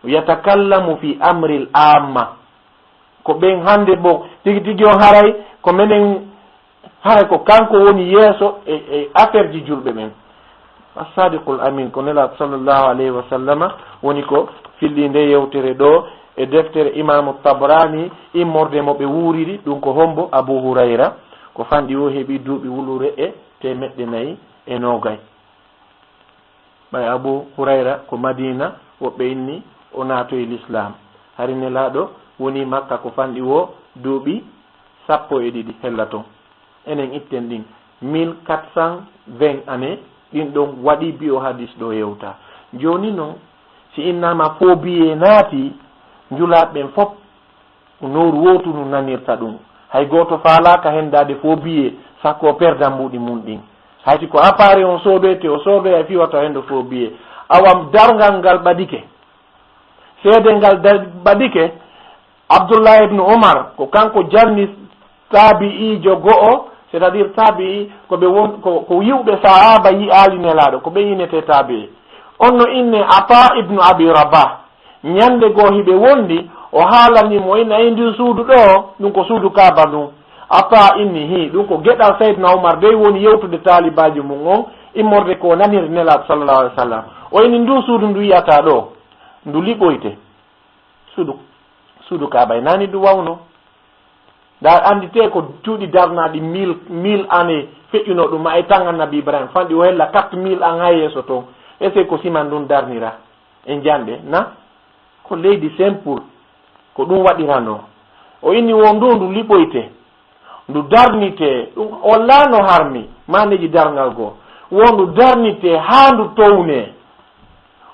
Yatakallamu fi amril amma. Ko ɓen hannde bon, tigi tigi on haray ko menen, haray ko kanko woni yeeso e, e affaire ji julɓe ɓen. As-Sadiqul Amin, ko Nelaaɗo sallallahu alayhi wa sallama woni ko filli nde yewtere ɗo e deftere Imaamu Tabrani, immorde mo ɓe wuuriri, ɗum ko hombo? Abu Hurayra, ko fanɗi o heɓi duuɓi wulure e teemeɗɗe nayi e noogay. Ɓay Abu Hurayra ko Madina, woɓɓe inni o naatoyi Lislaam. Hari Nelaaɗo woni Makka ko fanɗi o duuɓi sappo e ɗiɗi hella ton. Enen itten ɗin mille quatre cent vingt années, ɗin ɗon waɗi bi o hadis ɗo yewta. Jooni non, si innama faux billet naati, njulaaɓe ɓen fof ko nowru wootu no nanirta ɗum. Hay gooto faalaaka henndaade faux billet, sakko o perda mbuuɗi mum ɗin. Hayti ko appareil on soodoyte, o soodoya fii wata o henndo faux billet. Awa darngal ngal ɓadike. Seede ngal da-, ɓadike, Abdullah ibn Umar, ko kanko janni taabi'iijo go'o, c'est-à-dire taabi'i, ko ɓe won, ko, ko yi'uɓe sahaaba yi'aali Nelaaɗo, ko ɓe innetee taabi'i. On no innee Ata ibn Abi Rabah. Ñannde goo hiɓe wondi, o haalani mo, ina e ndin suudu ɗoo, ɗum ko suudu Kaaba ndun. Ata inni, hii, ɗum ko geɗal Sayyidina Umar dey woni yewtude taalibaajo mum on, immorde ko o naniri Nelaaɗo sallallahu alaihi wasallam. O inni, ndun suudu ndu yi'ataa ɗoo, ndu liɓoyte. Suudu, suudu Kaaba e naani ndu wawno. Nda annditee ko cuuɗi darnaaɗi mille, mille années feƴƴunoo ɗum, ma e tan Annabi Ibrahim fanɗi o hella quatre mille an haa yeeso ton. Est-ce que ko siman ndun darnira e njanɗe, na? Ko leydi simple, ko ɗum waɗiranoo. O inni wo ndu, ndu liɓoyte, ndu darnitee, ɗum wallaa no harmi, maaneeji darngal goo. Wo ndu darnitee haa ndu townee.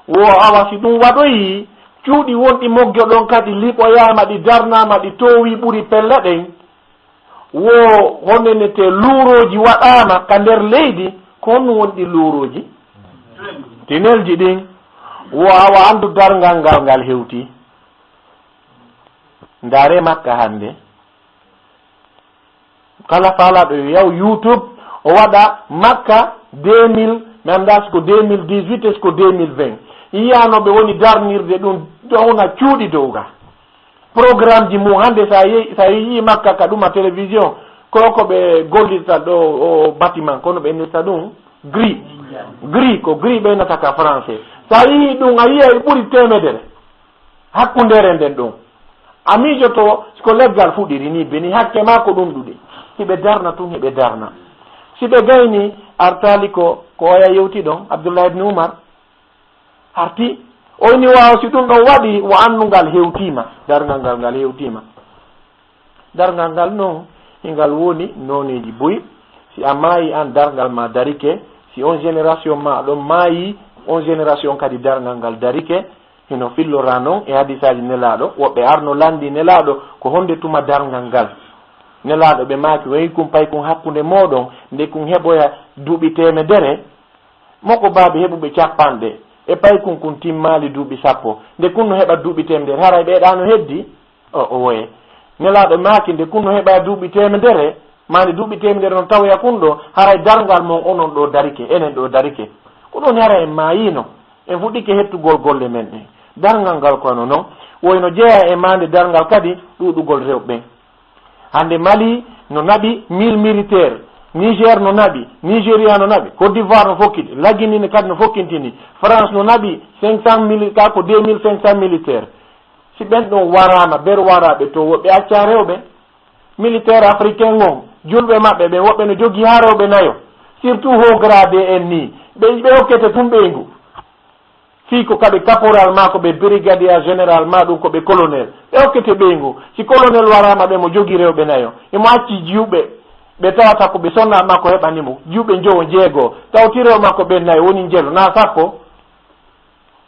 Wo awa si ɗum waɗoyi, cuuɗi wonɗi mogge ɗon kadi liɓoyaama, ɗi darnaama, ɗi toowi ɓuri pelle ɗen. Wo honenetee luurooji waɗaama ka nder leydi, ko honno woni ɗi luurooji? Tinelji ɗin. Wo awa anndu darngal ngal ngal hewti. Ndaaree Makka hannde. Kala faalaaɗo yo yaw YouTube, o waɗa Makka deux mille, mi anndaa si ko deux mille dix-huit, si ko deux mille vingt. Yiyaanooɓe woni darnirde ɗum, ɗowna cuuɗi dow ga. Programme ji mum hannde, sa yehi, sa yehi Makka ka ɗum a télévision, ko ko ɓe gollirta ɗo o bâtiment, kono ɓe innirta ɗum gris. Gris, ko gris ɓe innata ka français. Sa yehi ɗum, a yiya e ɓuri teemedere. Hakkundeere nden ɗon. A miijoto ko leggal fuɗiri ni, beni hakke maa ko ɗum ɗuɗi. Hiɓe darna tun, hiɓe darna. Si ɓe gayni, artaali ko, ko oya yewti ɗon, Abdullah ibn Umar. Arti, o inni waaw, si ɗum ɗon waɗi, wo annungal hewtiima. Darngal ngal, ngal hewtiima. Darngal ngal non, hingal woni nooneeji buy. Si a maayi an, darngal ma darike. Si on génération ma ɗon maayi, on génération kadi darngal ngal darike. Hino fillora non e hadisaaji Nelaaɗo. Woɓɓe arno lanndi Nelaaɗo, ko honde tuma darngal ngal? Nelaaɗo ɓe maaki, wayi kun paykun hakkunde mooɗon, nde kun heɓoya duuɓi teemedere. Mo ko baabi heɓuɓe capanɗe, e paykun kun timmaali duuɓi sappo. Nde kun no heɓa duuɓi teemedere, haray ɓe ɗa no heddi? O, o woye. Nelaaɗo maaki, nde kun no heɓa duuɓi teemedere, maa nde duuɓi teemedere no tawoya kun ɗo, haray darngal mon onon ɗo darike, enen ɗo darike. Ko ɗum woni haray en maayino, en fuɗɗike hettugol golle men ɗen. Darngal ngal ko no non, woyno jeeya e maande darngal kadi ɗuuɗugol rewɓe ɓen. Hannde Mali no naɓi mille militaire, Niger no naɓi, Nigeria no naɓi, Côte d'Ivoire no fokkiti, La Guinée ne kadi no fokkintini, France no naɓi cinq cent mille, ka ko deux mille cinq cent militaire. Si ɓen ɗon waraama, ber waraaɓe to woɓɓe acca rewɓe. Militaire africain on, julɓe maɓɓe ɓen woɓɓe no jogii haa rewɓe nayo. Surtout haut gradé en nii, ɓe, ɓe hokkete tun ɓeyngu. Fii ko kaɓe caporal maa ko ɓe brigadier général maa ɗum ko ɓe colonel. Ɓe hokkete ɓeyngu. Si colonel waraama ɓe mo jogii rewɓe nayo. Emo acci jiwɓe. Ɓe tawata ko ɓe sonna maa ko heɓani mo. Jiwɓe njowo njeego. Tawti rewɓe makko ɓen nayo woni njelo. Na sappo.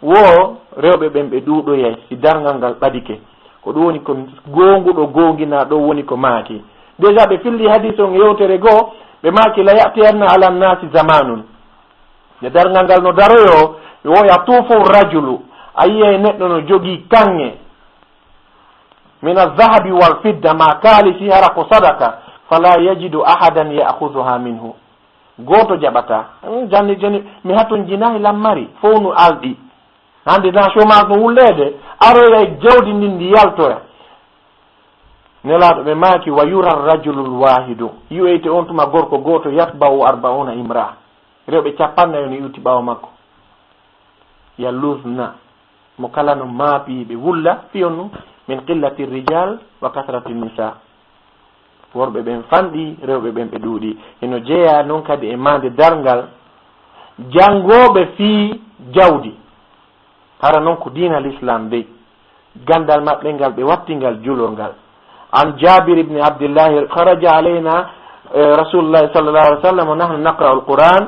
Wo rewɓe ɓen ɓe ɗuuɗoyay si darngal ngal ɓadike. Ko ɗum woni ko goonguɗo goonginaa ɗo woni ko maaki. Déjà ɓe filli hadis on e yewtere goo. Ɓe maaki la ya'tiyanna ala nnasi zamanun. Nde darngal ngal no daroyoo, ɓe wo yatuufu rajulu, a yiyay neɗɗo no jogii kaŋŋe, min azzahabi wal fidda, ma kaalisi hara ko sadaka, fala yajidu ahadan ya'khuduha minhu. Gooto jaɓataa. Hmm, janni joni mi hatonjinaay lammari, fow no alɗi. Hannde na chômage no wulleede, aroyay jawdi ndin ndi yaltoya. Nelaaɗo ɓe maaki, wa yura rajulul waahidu, yi'oyte on tuma gorko gooto, yatba'u arba'una imra'a. Rewɓe cappannayo no iwti ɓaawo makko. Yaluzna, mo kala no maapi ɓe wulla, fii honɗum? Min qillati rijal wa kasrati nisa. Worɓe ɓen fanɗi, rewɓe ɓen ɓe ɗuuɗi. Hino jeyaa non kadi e maande darngal janngooɓe fii jawdi. Hara non ko diina Lislaam dey. Ganndal maɓɓe ngal ɓe watti ngal julorgal. An Jaabir ibn Abdillahi, kharaja alayna, eh, Rasulullahi sallallahu alaihi wasallam wa nahnu naqra'u al-Qur'an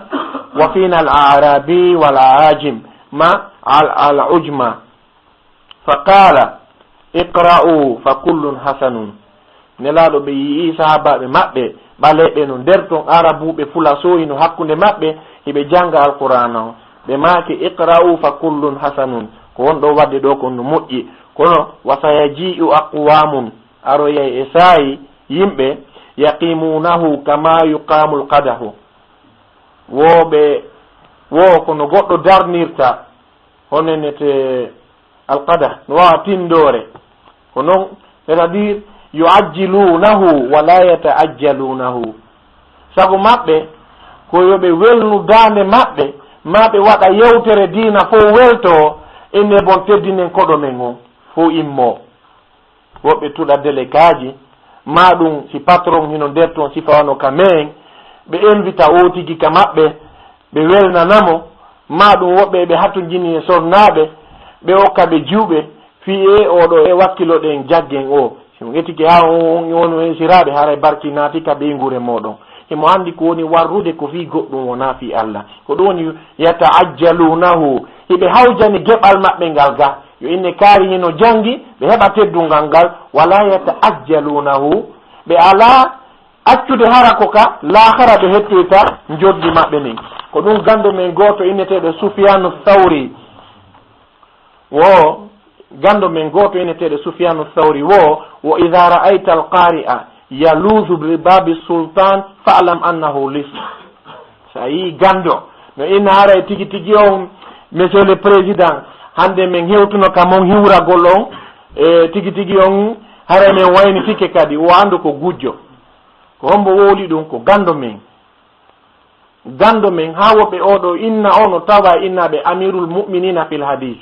wa fina al-a'rabi wal a'ajim ma al-, al-ujma. Fa qala, iqra'u fa kullun hasanun. Nelaaɗo ɓe yi'i sahaabaaɓe maɓɓe, ɓaleeɓe no nder ton, Arabuuɓe, Fula, Sooyi no hakkunde maɓɓe, hiɓe jannga Alqur'aana on. Ɓe maaki, "Iqra'u fa kullun hasanun." Ko won ɗo waɗde ɗo kon no moƴƴi. Kono, "Wa sayaji'u aqwamun." Aroyay e saayi yimɓe, "yaqimunahu kama yuqamul qadahu." Wo ɓe, wo kono goɗɗo darnirta, honenete alqadah, no wawa tindoore. Ko non, c'est-à-dire, yu'ajjilunahu wa la yata'ajjalunahu. Sabu maɓɓe, ko yo ɓe welnu daande maɓɓe, ma ɓe waɗa yewtere diina fof welto, ene bon teddinen koɗo men on, fof immo. Woɓɓe tuɗa delekaaji, ma ɗum si patron hino nder ton, sifa wano ka men, ɓe invita o tigi ka maɓɓe, ɓe welnana mo, ma ɗum woɓɓe ɓe hatonjini e sonnaaɓe, ɓe okka ɓe juuɓe, fii e oɗo e wakkilo ɗen jaggen o. Si mo ƴettike haa on, on, on e siraaɓe, haray barki naati ka ɓeynguure mooɗon. Himo anndi ko woni warrude ko fii goɗɗum wonaa fii Allah. Ko ɗum woni yata'ajjalunahu. Hiɓe hawjani geɓal maɓɓe ngal ga. Yo inne kaari hino janngi, ɓe heɓa teddungal ngal. Wala yata'ajjalunahu. Ɓe alaa accude hara ko ka laakhara ɓe hettoyta njoddi maɓɓe ndin. Ko ɗum ganndo men gooto inneteeɗo Sufyanu Thawri. Wo ganndo men gooto inneteeɗo Sufyanu Thawri wo, wo, "Idha ra'ayta al-qari'a yaluzu bi babi sultan fa'lam annahu lis." So a yii ganndo, no inna haray tigi tigi on, "Monsieur le Président, hannde men hewtuno ka mon hiwragol on, e tigi tigi on, haray men waynitike kadi, o anndu ko gujjo." Ko hombo wowli ɗum? Ko ganndo men. Ganndo men, haa woɓɓe oo ɗoo inna oo no tawa e innaaɓe Amirul Mu'minina fil Hadis.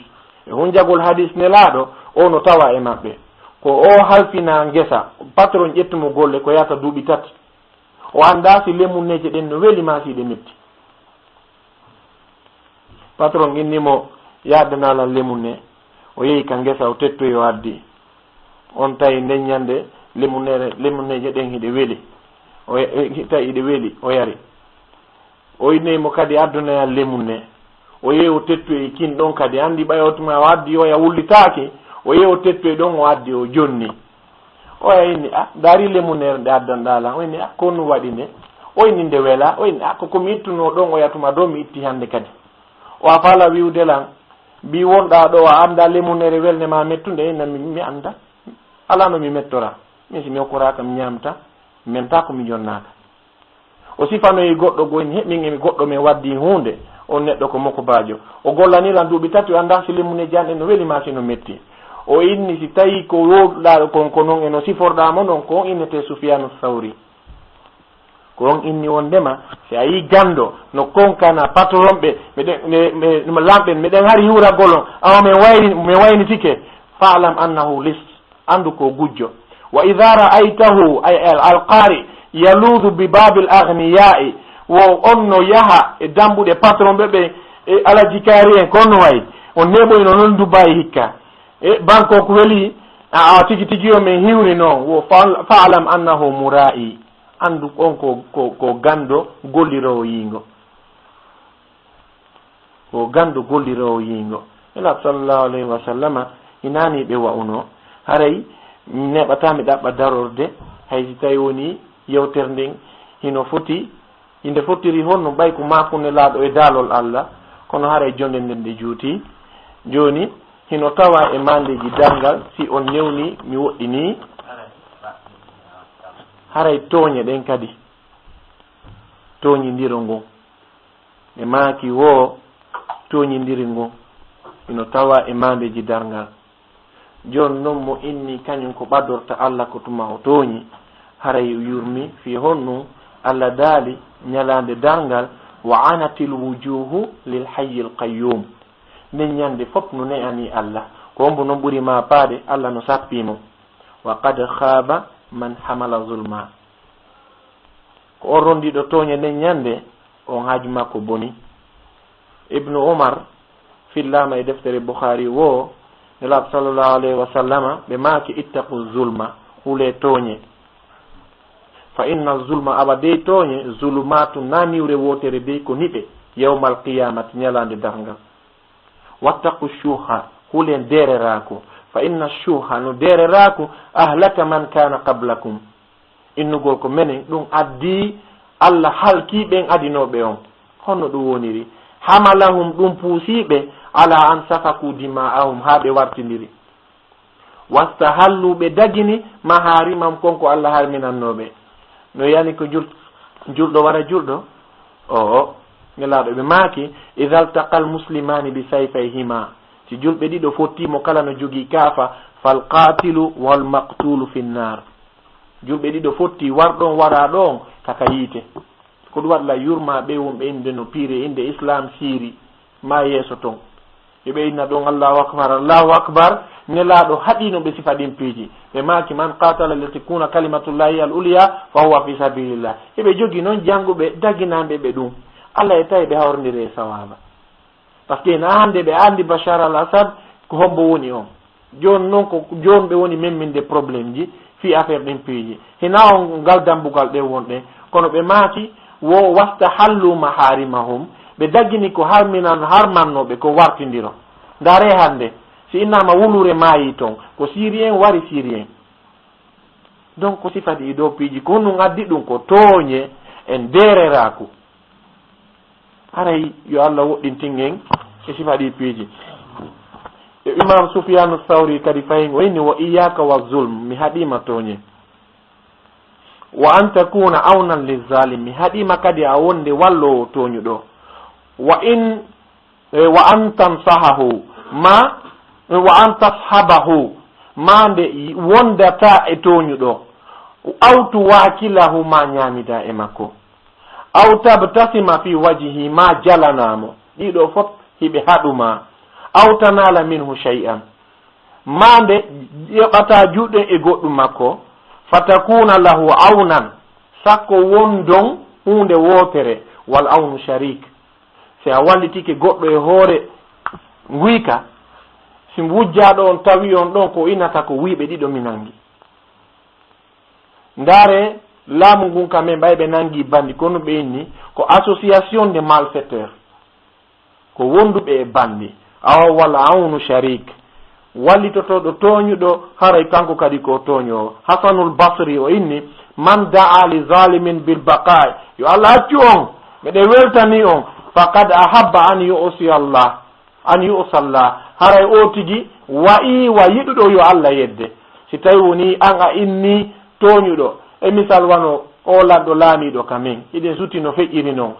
E hunjagol hadis Nelaaɗo, oo no tawa e maɓɓe. Ko oo halfina ngesa, patron ƴettu mo golle ko yahata duuɓi tati. O anndaa si lemunneeje ɗen no weli maa si ɗe metti. Patron inni mo, "Yaha addanaa lan lemunne." O yehi ka ngesa, o tettoyi, o addi. On tawi nden ñande lemunnere, lemunneeje ɗen hiɗe weli. O ya-, e, tawi hiɗe weli, o yari. O inni mo kadi, "Addonoya lemunne." O yehi o tettoyi kin ɗon kadi. Anndi ɓay o tuma o addi oya wullitaaki. O yehi o tettoyi ɗon, o addi, o jonni. Oya inni, "Ah, ndaari lemunnere nde addanɗaa lan." O inni, "Ah, ko honɗum waɗi nde?" O inni, "Nde wela." O inni, "Ah, ko ko mi ittunoo ɗon oya tuma ɗoo mi itti hannde kadi." O a faala wi'ude lan, mbi wonɗaa ɗoo, a anndaa lemunere welnde maa mettunde? Inna mi, mi anndaa. Alaa no mi mettora. Min si mi okkoraaka, mi ñaamta, mi menta ko mi jonnaaka. O sifanoyi goɗɗo goo, he min e goɗɗo men waddii huunde, on neɗɗo ko mokobaajo. O gollanii lan duuɓi tati, o anndaa si lemuneeji an ɗen no weli maa si no metti. O inni si tawii ko wowluɗaa kon ko non e no siforɗaa mo non, ko on innetee Sufyaanu Sawri. Ko on inni wonndema, si a yii ganndo no konkana patron ɓe, meɗen, me, me, no lamɓen, meɗen hari hiwragol on, awa men wayri, men waynitike, fa'lam annahu lis, anndu ko gujjo. Wa idha ra'aytahu, ay al, al qari, yaluzu bi babil aghniya'i, wo on no yaha e dambuɗe patron ɓe, ɓe, e alaji kaari en, ko on no wayi, on neeɓoyno non Dubai hikka. E Bangkok weli, a, a tigi tigi yo men hiwri non, wo fa'al-, fa'lam annahu mura'i. Anndu on ko, ko, ko ganndo golliroowo yiingo. Ko ganndo golliroowo yiingo. Nelaaɗo sallallahu alayhi wa sallama, inaani ɓe wa'uno. Haray mi neeɓataa mi ɗaɓɓa darorde, hay si tawi woni yewtere nden hino foti, inde fotiri honno ɓay ko maaku Nelaaɗo e daalol Allah, kono haray jonde nden nde juuti. Jooni, hino tawa e maandeeji darngal, si on newni, mi woɗɗini. Haray tooñe ɗen kadi. Tooñindiro ngon. Ɓe maaki wo tooñindiri ngon. Hino tawa e maandeeji darngal. Jooni non mo inni kañum ko ɓadorta Allah ko tuma o tooñi. Haray o yurmi fii honno Allah daali ñalaande darngal, "Wa anatil wujuhu lil hayyil qayyum." Nden ñande fof no ne'anii Allah. Ko hombo non ɓuri ma paade, Allah no sappii mo. "Wa qad khaaba man hamala zulma." Ko on rondiiɗo tooñe nden ñande, on haaju makko boni. Ibnu Umar fillaama e deftere Bukhari wo, Nelaaɗo sallallahu alayhi wa sallama, ɓe maaki, "Ittaqu zulma, hulee tooñe. Fa inna zulma, awa dey tooñe, zulumaatu, na niwre wootere dey, ko niɓe, yawmal qiyamati, ñalaande darngal. Wattaqu shuha, hulee ndeereraaku, Fa inna shuha, no deereraaku, ahlaka man kana qablakum. Innugol ko menen, ɗum addi Allah halkii ɓen adinooɓe on. Honno ɗum woniri? Hamalahum, ɗum puusiiɓe, ala an safaku dima'ahum, haa ɓe wartindiri. Wastahallu, ɓe dagini, maharimahum, kon ko Allah harminannooɓe. No yani ko jul-, julɗo wara julɗo? Oo, Nelaaɗo ɓe maaki, idha altaqa almuslimani bi sayfayhima. Si julɓe ɗiɗo fotti, mo kala no jogii kaafa, fal qatilu wal maqtulu fi nnar. Julɓe ɗiɗo fotti, warɗo on, waraaɗo on, kaka yiite. Ko ɗum waɗi la yurma ɓe wonɓe innde no piire innde Islam siiri, ma yeeso ton. Yo ɓe inna ɗon, "Allahu akbar, Allahu akbar." Nelaaɗo haɗiino ɓe sifa ɗin piiji. Ɓe maaki, "Man qatala li takuna kalimatullahi al ulya fa huwa fi sabilillah." Eɓe jogi noon jannguɓe daginanɓe ɓe ɗum. Allah e tawi ɓe hawrondire e sawaaba. Parce que na hannde ɓe anndi Bashar al Assad ko hombo woni on. Jooni noon ko jooni ɓe woni memminde problème ji fii affaire ɗin piiji. Hina on ngal dambugal ɗen wonɗen. Kono ɓe maaki wo wastahallu maharimahum. Ɓe daggini ko harminan-, harmannooɓe ko wartindiro. Ndaare hannde, si innama wulure maayi ton, ko Sirien wari Sirien. Donc, ko sifati e dow piiji, ko honɗum addi ɗum? Ko tooñe e ndeereraaku. Haray yo Allah woɗɗintin en e sifa ɗi piiji. E Imam Sufyanu Thawri kadi fayin o inni, "Wa iyyaka wa zulm, mi haɗima tooñe. Wa an takuna awnan li zalim, mi haɗima kadi a wonde walloowo tooñuɗo. Wa in, e, wa an tansahahu, ma, e, wa an tashabahu, ma nde wondata e tooñuɗo. Aw tuwakilahu, ma ñaamida e makko. Aw tabtasima fi wajhihi, ma jalanamo. Ɗiɗo fof hiɓe haɗuma. Aw tanala minhu shay'an, ma nde yoɓata juuɗe e goɗɗum makko. Fatakuna lahu awnan, sakko wondon huunde wootere. Wal awnu sharik, si a wallitike goɗɗo e hoore nguyka, si wujjaaɗo on tawi on ɗon, ko innata ko wuyɓe ɗiɗo mi nangi." Ndaare laamu ngun kam, ɓay ɓe nangi bandi, kono ɓe inni ko association de malfaiteurs, ko wonduɓe e bandi. Awa wala awnu sharik, wallitotooɗo tooñuɗo, haray kanko kadi ko tooñoowo. Hasanul Basri o inni, "Man da'a li zalimin bil baqa'i, yo Allah accu on, meɗen weltani on, faqad ahabba an yu'si Allah." An yu'salla, haray o tigi wa'i wa yiɗuɗo yo Allah yedde. Si tawi woni an a inni tooñuɗo, e misal wano o lanɗo laamiiɗo ka men, hiɗen suti no feƴƴiri non.